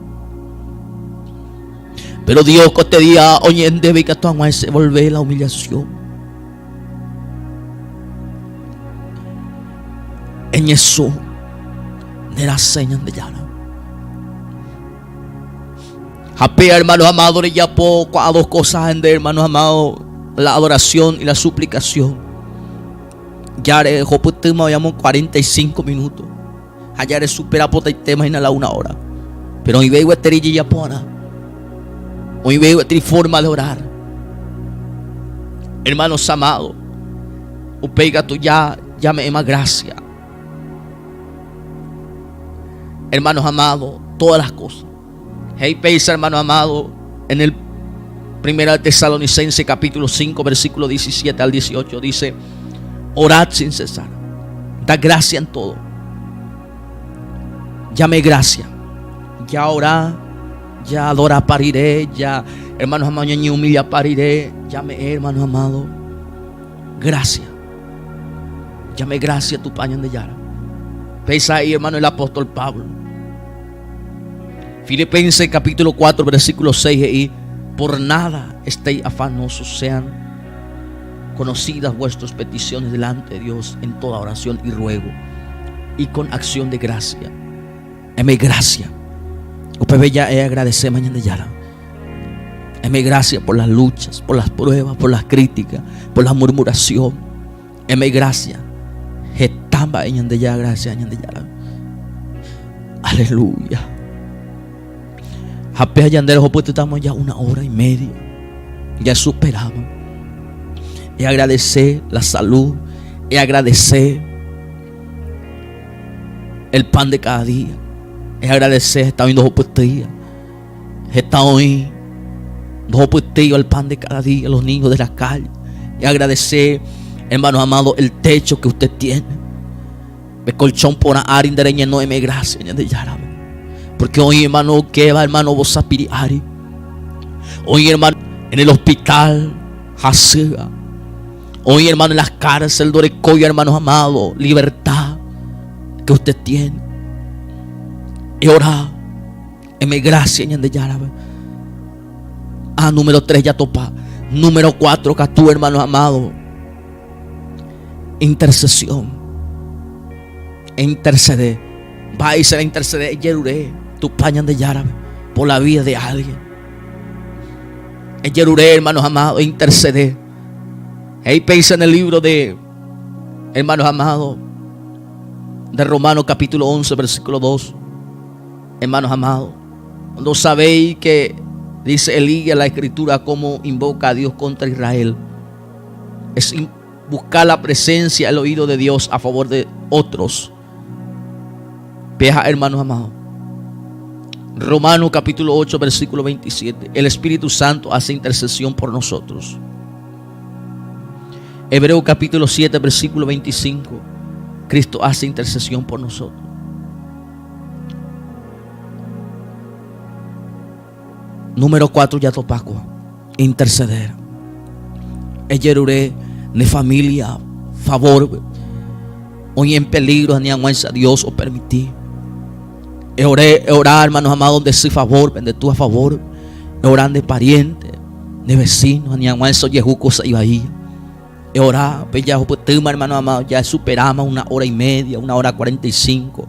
Pero Dios este día oñe'ẽ ikatu hag̃ua volver la humillación. Eñesũ nerasẽ Ñandejára. Ha péa, hermanos amados, rejapo ko'ã dos cosas nde, hermanos amados, la adoración y la suplicación. Ya rejopytýma oĩamo 45 minutos. Ha ja resupera potaitéma hína la una hora. Pero oĩve gueteri jejapo'arã. Oĩve gueteri forma de orar. Hermanos amados, upéi katu ja jame'ẽma gracia. Hermanos amados, todas las cosas. He'i péicha, hermano amado, en el Primera Tesalonicense capítulo 5, versículo 17 al 18, dice, orad sin cesar, da gracia en todo. Llame gracia. Ya orá, ya adora pariré, ya, hermanos amados, ñañe humilla pariré, llame, hermanos amados, gracia. Llame gracia tu paño de Yara. Péicha ahí, hermano, el apóstol Pablo. Filipenses capítulo 4, versículo 6 he'i, Por nada estéis afanosos, sean conocidas vuestras peticiones delante de Dios en toda oración y ruego, y con acción de gracia. Eme gracia. Upeve ja'e agradecéma Ñandejára. Eme gracia por las luchas, por las pruebas, por las críticas, por la murmuración. Eme gracia. Heta mba'e ñande jaagradecea Ñandejárape. Aleluya. Ha péa ñande rehopytytamo ya una hora y media. Ya superamos. Eagradece la salud. Eagradece el pan de cada día. Eagradece heta oĩ ndohopytýiva. Heta oĩ ndohopytýiva el pan de cada día, los niños de la calle. Eagradece, hermano amado, el techo que usted tiene. Pe colchón porã ári nde reñeno eme gracia Ñandejárape. Porque oĩ hermano okéva hermano vosapiri ári. Oĩ hermano en el hospital hasýva. Oĩ hermano en las cárcel ndorekóiva hermanos amado libertad que usted tiene. Eorá. Eme gracia Ñandejárape. Ah, número 3 jatopa. Número 4 katu, hermanos amados. Intercesión. Intercede. Mba'éicha intercede ejerure Tupã Ñandejárape por la vida de alguien. Ejerure, hermanos amados, intercede. He'i péicha en el libro de hermanos amados de Romanos capítulo 11, versículo 2. Hermanos amados, no sabéis que dice Elías la escritura cómo invoca a Dios contra Israel. Es buscar la presencia, el oído de Dios a favor de otros. Vieja, hermanos amados. Romanos capítulo 8, versículo 27. El Espíritu Santo hace intercesión por nosotros. Hebreo capítulo 7, versículo 25. Cristo hace intercesión por nosotros. Número 4 jatopákua, interceder. Ejerure ne familia favor oĩ en peligro ani hag̃uáicha Dios opermiti. Eore, eora hermanos amados nde sy favor, nde túa favor, eora nde pariente, nde vecino ani hag̃uáicha ojehu cosa ivaíva. Eora, pe jahupytýma hermano amado, ya superáma una hora y media, una hora 45.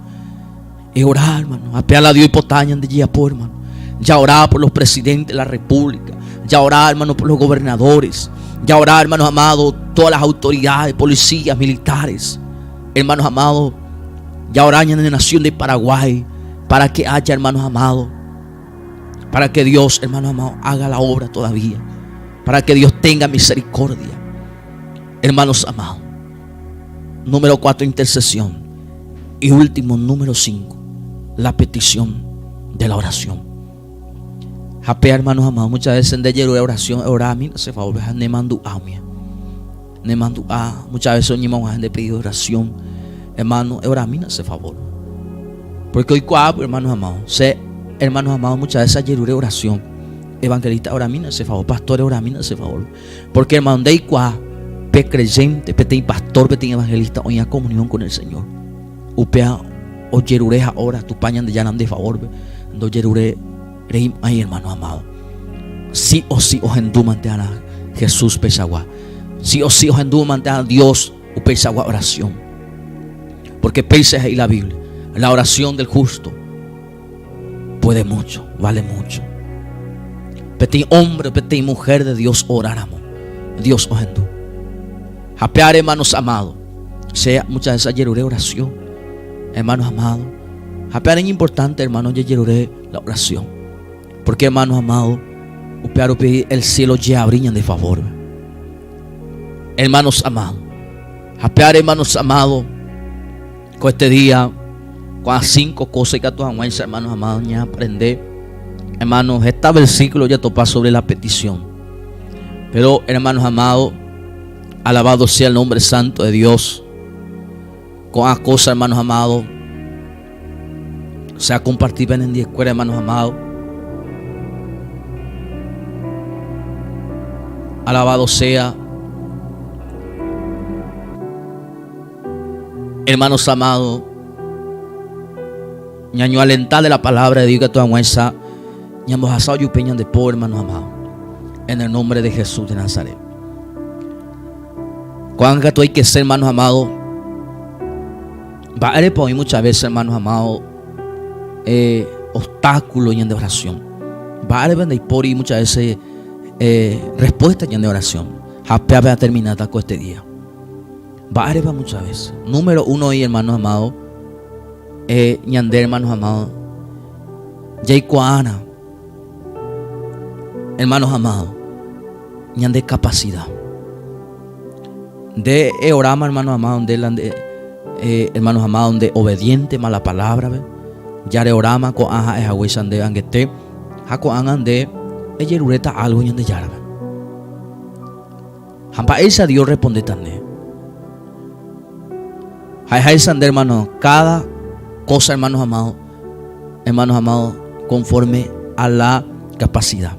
Eora, hermano, apea la Dios oipota ñande jejapo, hermano. Ya ora por los presidentes de la república, ya ora, hermano, por los gobernadores, ya ora, hermanos amados, todas las autoridades, policías, militares. Hermanos amados, ya ora en la nación de Paraguay para que haya, hermanos amados, para que Dios, hermanos amados, haga la obra todavía. Para que Dios tenga misericordia. Hermanos amados. Número 4, intercesión. Y último, número 5, la petición de la oración. Japea, hermanos amados, muchas veces nde jerure oración, orami, hace favor, ne mandu'amia. Ne mandu'a, muchas veces oñemo'ã nde pedido oración. Hermano, orami, hace favor. Porque hoy cuá, hermanos amados, se, hermanos amados, muchas veces ajerure oración. Evangelista, oramína che favor. Pastor, oramína che favor. Porque hermano, ndeikuaa pe creyente, peteĩ pastor, peteĩ evangelista oĩha comunión con el Señor. Upéva ojerure ha ora Tupã Ñandejára nde favorpe, ndojerure reimo'ãi hermano amado. Sí o sí ohendu mante arã Jesús peichagua. Sí o sí ohendu mante arã Dios upeichagua oración. Porque péicha he'i la Biblia, la oración del justo Puede mucho, vale mucho. Peteĩ hombre, peteĩ mujer de Dios oráramo, Dios ohendu. Ha pe ára, hermanos amados, che muchas veces ajerure oración, hermanos amados. Ha pe importante, hermano, jajerure la oración. Porque, hermanos amados, upéva rupi el cielo jeabri ñande favor. Hermanos amados, ha pe hermanos amados, ko este día, ko'ã cinco cosas ikatu hag̃uáicha, hermanos amados, ñaaprende. Hermanos, esta versículo jatopa sobre la petición. Pero, hermanos amados, alabado sea el nombre santo de Dios. Ko'ã cosa, hermanos amados, se ha compartido en el escuela, hermanos amados. Alabado sea. Hermanos amados, ñaño alentar de la palabra de Dios que toda esa ñambohasa ojupe ñande po, hermanos amados. En el nombre de Jesús de Nazaret. Ko'ág̃a katu aikese, hermanos amados, mba'érepa oĩ muchas veces, hermanos amados, eh, obstáculo ñande oración. Mba'érepa ndaipóri muchas veces eh, respuesta ñande oración. Ha péape atermináta ko este día. Mba'érepa muchas veces. Número uno oĩ, hermanos amados, eh, ñande, hermanos amados, jaikuaána, hermanos amados, ñande capacidad. Nde eoráma, hermano amado, nde la nde, eh, hermanos amados, nde obediente ma la palabra, ve. Ya reoráma ko'ã ha'e haguéicha nde angete, ha ko'ág̃a nde ejeruréta algo Ñandejárape. Ha mba'éicha Dios respondéta nde? Ha'eháicha nde, hermano, cada cosa, hermanos amados, hermanos amados, conforme a la capacidad.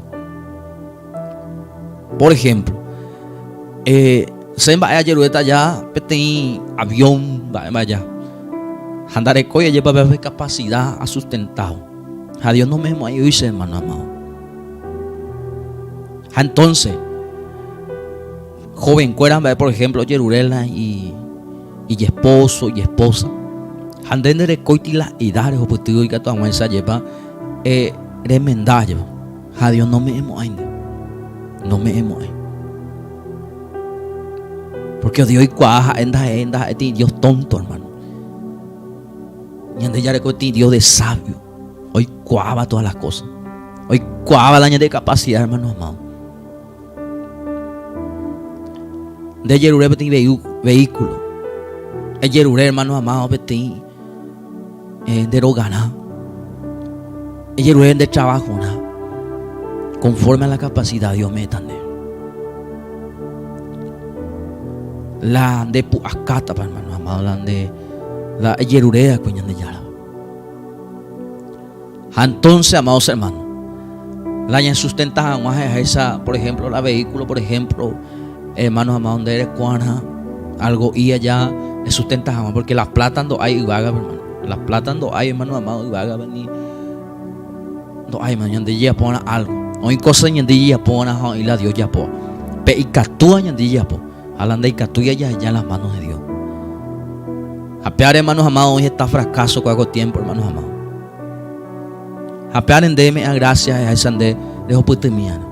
Por ejemplo, eh, che mba'e ajeruréta aja peteĩ avión mba'éma aja. Ha ndarekói ajépa pe capacidad asustentávo. Ha Dios nome'ẽmo'ãi oĩ che hermano amado. Ha entonces, jovenkuéra mba'e por ejemplo ojerure la ijesposo, ijesposa. Ha nde nderekóiti la edad rehupytývo ikatu hag̃uáicha ajépa eh, remenda ajépa. Ha Dios nome'ẽmo'ãi nde. Nome'ẽmo'ãi. Porque Dios oikuaa ha'e ndaha'e ndaha'éti Dios tonto, hermano. Ñandejára rekotĩ Dios de sabio. Oikuaáva todas las cosas. Oikuaáva la ñande capacidad, hermano amado. Nde jerure peteĩ vehículo. Ejerure, hermano amado, peteĩ eh, nde rogarã. Ejerure nde trabajorã. Conforme a la capacidad Dios ome'ẽta ndéve. La nde pu'akátapa, hermano amado, la nde la ejerure va'ekue Ñandejára. Ha entonces, amados hermanos, la ñasustenta hag̃ua ha'eháicha, por ejemplo, la vehículo, por ejemplo, hermanos amados, nde rekuarã algo y allá esustenta hag̃ua, porque la plata ndo'ái yvágape, hermano. La plata ndo'ái, hermano amado, yvágape ni ndo'ái, hermano, ñande jajaporã algo. Oĩ cosa ñande jajaporã ha oĩ la Dios japo. Pe ikatúva ñande jajapo, ha la ndaikatúi jaheja las manos de Dios. Ha péare, hermanos amados, oĩ heta fracaso ko'ã ko tiempo, hermanos amados. Ha péare nde eme'ã gracia eháicha nde rehopytymíarã.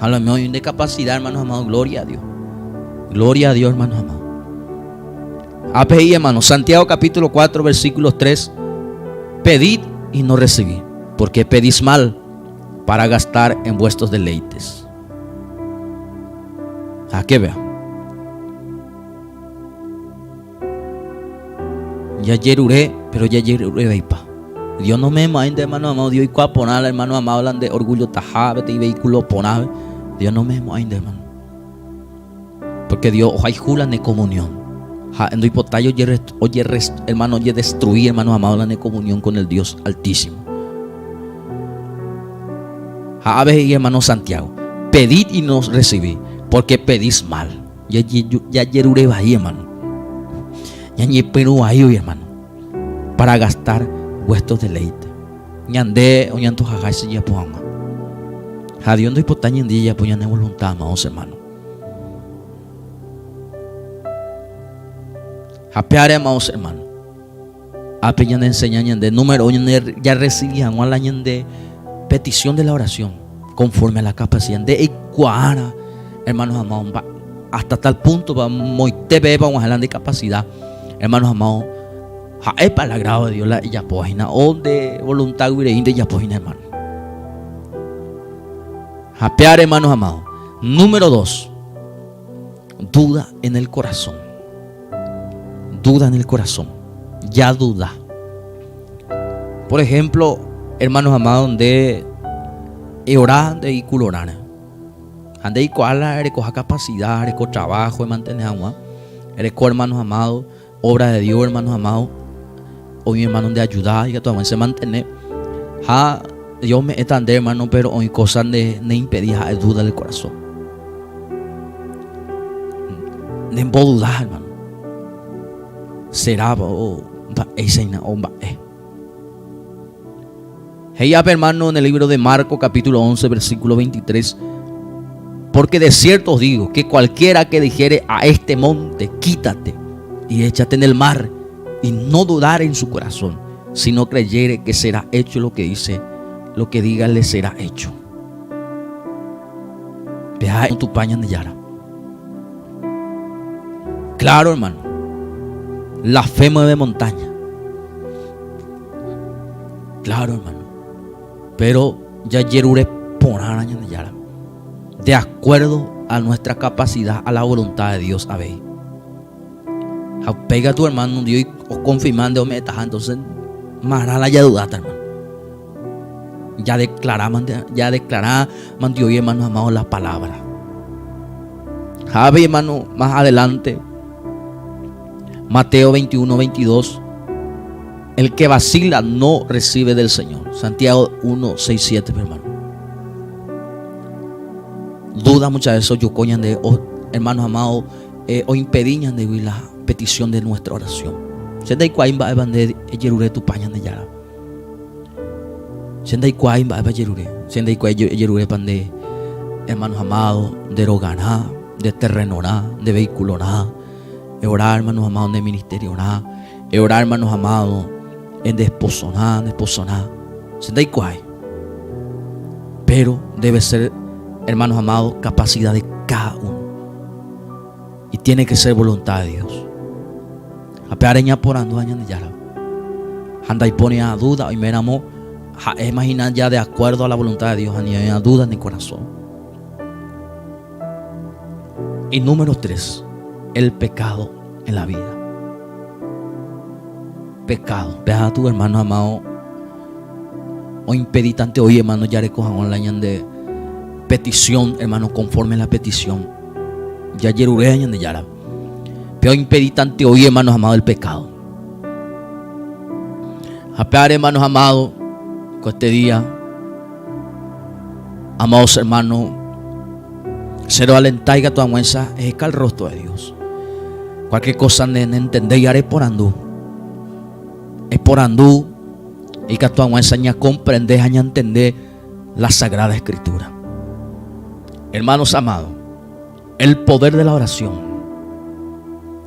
Ha lo mismo oĩ nde capacidad, hermanos amados, gloria a Dios. Gloria a Dios, hermanos amados. Ápe he'i, hermano, Santiago capítulo 4, versículos 3, pedid y no recibid, porque pedís mal para gastar en vuestros deleites. Ha que vea. Jajerure, pero jajerure vaipa. Dios no me nde hermano amado, Dios oikuaa porã la hermano amado la nde orgullo taha peteĩ vehículo porã. Dios no me nde hermano. Porque Dios ohayhu la ne comunión. Ha ndoipotái oje, oje, hermano, ojedestruí, hermano amado, la ne comunión con el Dios Altísimo. Ha ave he'i hermano Santiago, pedid y no recibid, porque pedís mal. Jajerure vai, hermano. Ñañepyrũ vai hoy, hermano, para gastar vuestros deleites. Ñande oñantojaháicha jajapo hag̃ua. Ha Dios ndoipotái ñande jajapo ñane voluntad, amados hermano. Ha péare, amados hermano, ápe ñane enseña ñande número ñande jarrecibi hag̃ua la ñande petición de la oración conforme a la capacidad. Nde eikuaára, hermanos amados, mba, hasta tal punto va moite pevépa og̃uahẽ la nde capacidad, hermanos amados. Ha'épa el agrado de Dios la ejapóva hína o nde voluntad-gui reínte ejapo hína, hermano. Ha péare, hermanos amados. Número dos, duda en el corazón. Duda en el corazón. Ya duda. Por ejemplo, hermanos amados, nde eorá nde ikulorãre. Ha nde eikuaa la erekoha capacidad, ereko trabajo emantene hag̃ua, ereko hermanos amados, obra de Dios, hermanos amados, oĩ hermano nde ayuda ikatu hag̃uáicha emantene. Ha Dios ome'ẽta nde hermano, pero oĩ cosa nde ne impedi ha'e duda del corazón. Nemboduda hermano. Será o mba'éicha o mba'e. He'i ápe hermano en el libro de Marco capítulo 11 versículo 23, porque de cierto os digo que cualquiera que dijere a este monte, quítate y échate en el mar, y no dudare en su corazón, sino creyere que será hecho lo que dice, lo que diga le será hecho. Pe'a Tupã Ñandejára. Claro, hermano. La fe mueve montaña. Claro, hermano. Pero jajerure porãra Ñandejára. De acuerdo a nuestra capacidad, a la voluntad de Dios avei. Ha upéi katu, hermano, Dios oconfirma nde ome'ẽtaha, entonces marã la jadudáta, hermano. Ya declará, ya declará, mandioi, hermano amado, la palabra. Ha avei, hermano, más adelante, Mateo 21, 22, el que vacila no recibe del Señor. Santiago 1, 6, 7, hermano. Duda muchas veces ojoko ñande, oh, hermanos amados, eh, oimpedi ñandegui la petición de nuestra oración. Che ndaikuaái mba'épa nde ejerure Tupã Ñandejára. Che ndaikuaái mba'épa ejerure. Che ndaikuaái ejerurépa nde hermanos amados, nde rogarã, nde terrenorã, nde vehiculorã. Eorá hermanos amados nde ministeriorã. Eorá hermanos amados nde esposorã, nde esposorã. Che ndaikuaái. Pero debe ser, hermanos amados, capacidad de cada uno. Y tiene que ser voluntad de Dios. Ha pe ára ñaporandúva Ñandejára. Ha ndaipóri'ã duda oiméramo ha'éma hína ya de acuerdo a la voluntad de Dios ha ni oĩ'ã duda ne korasõ. Y número 3, el pecado en la vida. Pecado. Pe tu hermano amado oimpeditante oĩ hermano jareko hag̃ua la ñande petición, hermano, conforme la petición. Jajeruréa Ñandejára. Pe oimpeditante oĩ, hermanos amados, el pecado. Ha pe ára, hermanos amados, ko este día, amados hermanos, che roalentá ikatu hag̃uáicha eheka el rostro de Dios. Cualquier cosa ne nentendéi ha reporandu. Eporandu ikatu hag̃uáicha ñakomprende ha ñantende la Sagrada Escritura. Hermanos amados, el poder de la oración.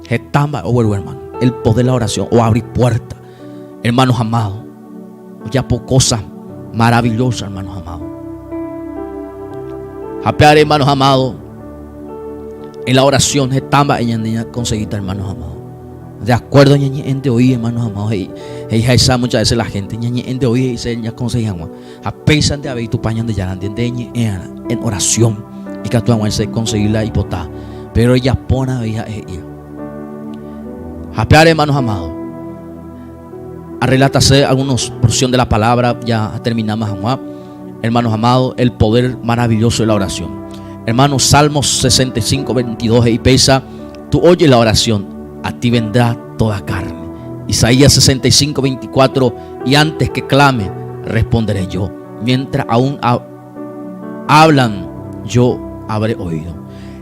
Heta mba'e ogueru, hermano. El poder de la oración oabri puerta. Hermanos amados, ojapo cosas maravillosas, hermanos amados. Ha pe ára, hermanos amados, en la oración heta mba'e ñande ñaconseguíta, hermanos amados. De acuerdo ñañe'ẽnte oĩ, hermanos amados, he'i, he'iháicha muchas veces la gente, ñañe'ẽnte oĩ he'ise ñakonsegui hag̃ua. Ha péichante avei Tupã Ñandejára nde ñe'ẽarã en oración ikatu hag̃uáicha ekonsegui la ipota, péro ejapórã avei ha'e he'íva. Ha pe ára, hermanos amados, arrelatase algunos porción de la palabra ya terminamos hag̃ua. Hermanos amados, el poder maravilloso de la oración. Hermanos, Salmos 65, 22 he'i péicha, Tú oyes la oración, a ti vendrá toda carne. Isaías 65, 24, y antes que clame, responderé yo. Mientras aún hablan, yo habré oído.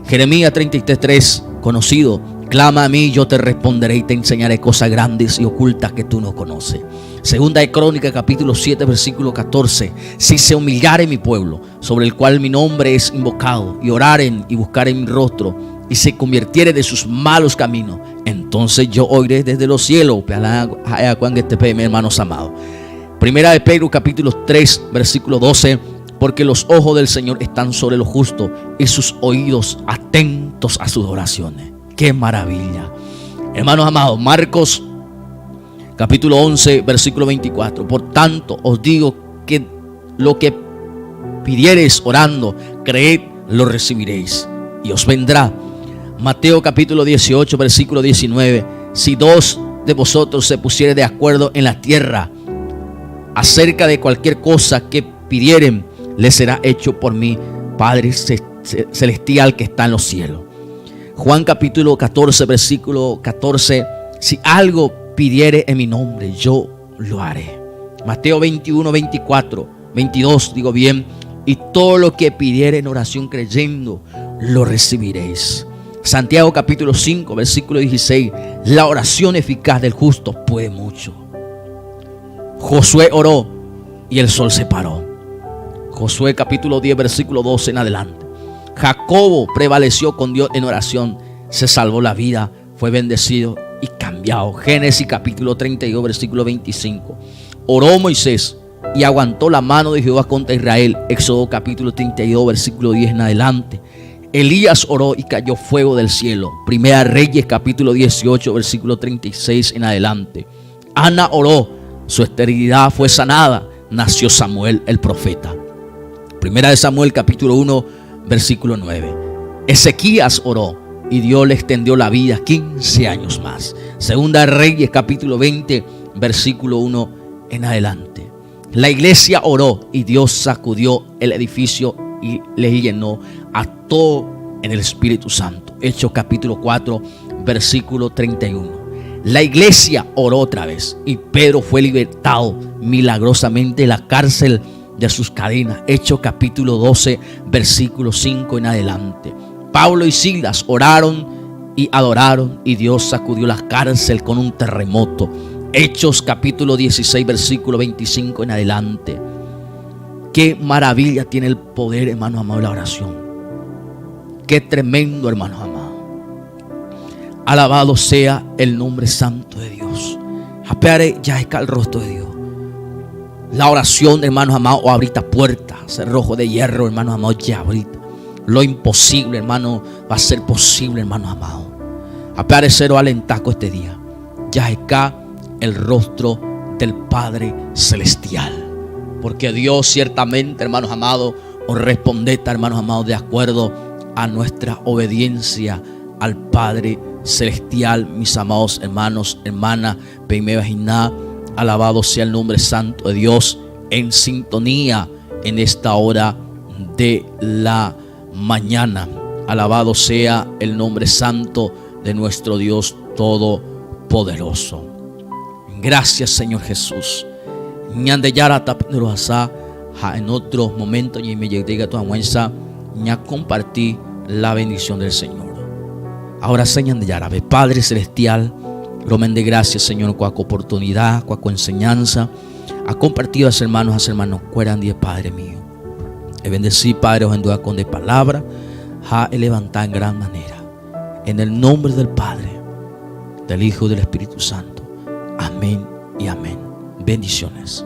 Jeremías 33, 3, conocido, clama a mí, yo te responderé y te enseñaré cosas grandes y ocultas que tú no conoces. Segunda de Crónica, capítulo 7, versículo 14. Si se humillare mi pueblo, sobre el cual mi nombre es invocado, y oraren y buscaren mi rostro, y se convirtiere de sus malos caminos, entonces yo oiré desde los cielos. Hermanos amados. Primera de Pedro, capítulo 3, versículo 12. Porque los ojos del Señor están sobre los justos y sus oídos atentos a sus oraciones. ¡Qué maravilla! Hermanos amados, Marcos. Capítulo 11, versículo 24. Por tanto, os digo que lo que pidiereis orando, creed, lo recibiréis y os vendrá. Mateo capítulo 18, versículo 19. Si dos de vosotros se pusieren de acuerdo en la tierra acerca de cualquier cosa que pidieren, les será hecho por mi Padre celestial que está en los cielos. Juan capítulo 14, versículo 14. Si algo pidiere en mi nombre, yo lo haré. Mateo 21, 24, 22, digo bien. Y todo lo que pidiere en oración creyendo, lo recibiréis. Santiago capítulo 5, versículo 16. La oración eficaz del justo puede mucho. Josué oró y el sol se paró. Josué capítulo 10, versículo 12 en adelante. Jacobo prevaleció con Dios en oración, se salvó la vida, fue bendecido y cambiado. Génesis capítulo 32, versículo 25. Oró Moisés y aguantó la mano de Jehová contra Israel. Éxodo capítulo 32, versículo 10 en adelante. Elías oró y cayó fuego del cielo. Primera Reyes capítulo 18, versículo 36 en adelante. Ana oró, su esterilidad fue sanada. Nació Samuel el profeta. Primera de Samuel capítulo 1, versículo 9. Ezequías oró y Dios le extendió la vida 15 años más. Segunda de Reyes capítulo 20, versículo 1 en adelante. La iglesia oró y Dios sacudió el edificio y le llenó a todo en el Espíritu Santo. Hechos capítulo 4, versículo 31. La iglesia oró otra vez y Pedro fue libertado milagrosamente de la cárcel de sus cadenas. Hechos capítulo 12, versículo 5 en adelante. Pablo y Silas oraron y adoraron y Dios sacudió la cárcel con un terremoto. Hechos capítulo 16, versículo 25 en adelante. Qué maravilla tiene el poder, hermano amado, de la oración. Qué tremendo, hermano amado. Alabado sea el nombre santo de Dios. Apeare ya está el rostro de Dios. La oración, hermanos amados, o abrita puertas, cerrojo de hierro, hermanos amados, ya ahorita. Lo imposible, hermano, va a ser posible, hermanos amados. Apeare cero alentaco este día. Ya está el rostro del Padre Celestial. Porque Dios ciertamente, hermanos amados, os respondeta, hermanos amados, de acuerdo a nuestra obediencia al Padre Celestial, mis amados hermanos, hermanas, peimé vajiná, alabado sea el nombre santo de Dios, en sintonía en esta hora de la mañana. Alabado sea el nombre santo de nuestro Dios Todopoderoso. Gracias, Señor Jesús. Ñandejára tapyrohasa ha en otro momento ñaime jey ikatu hag̃uáicha ñakomparti la bendición del Señor. Ahora se Ñandejára, Padre Celestial, romende gracias, Señor, coa oportunidad, coa enseñanza, a compartir a hermanos, a hermanos, cueran Padre mío. E bendecí, Padre, os endúa con de palabra, ha e levantar en gran manera. En el nombre del Padre, del Hijo y del Espíritu Santo. Amén y amén. Bendiciones.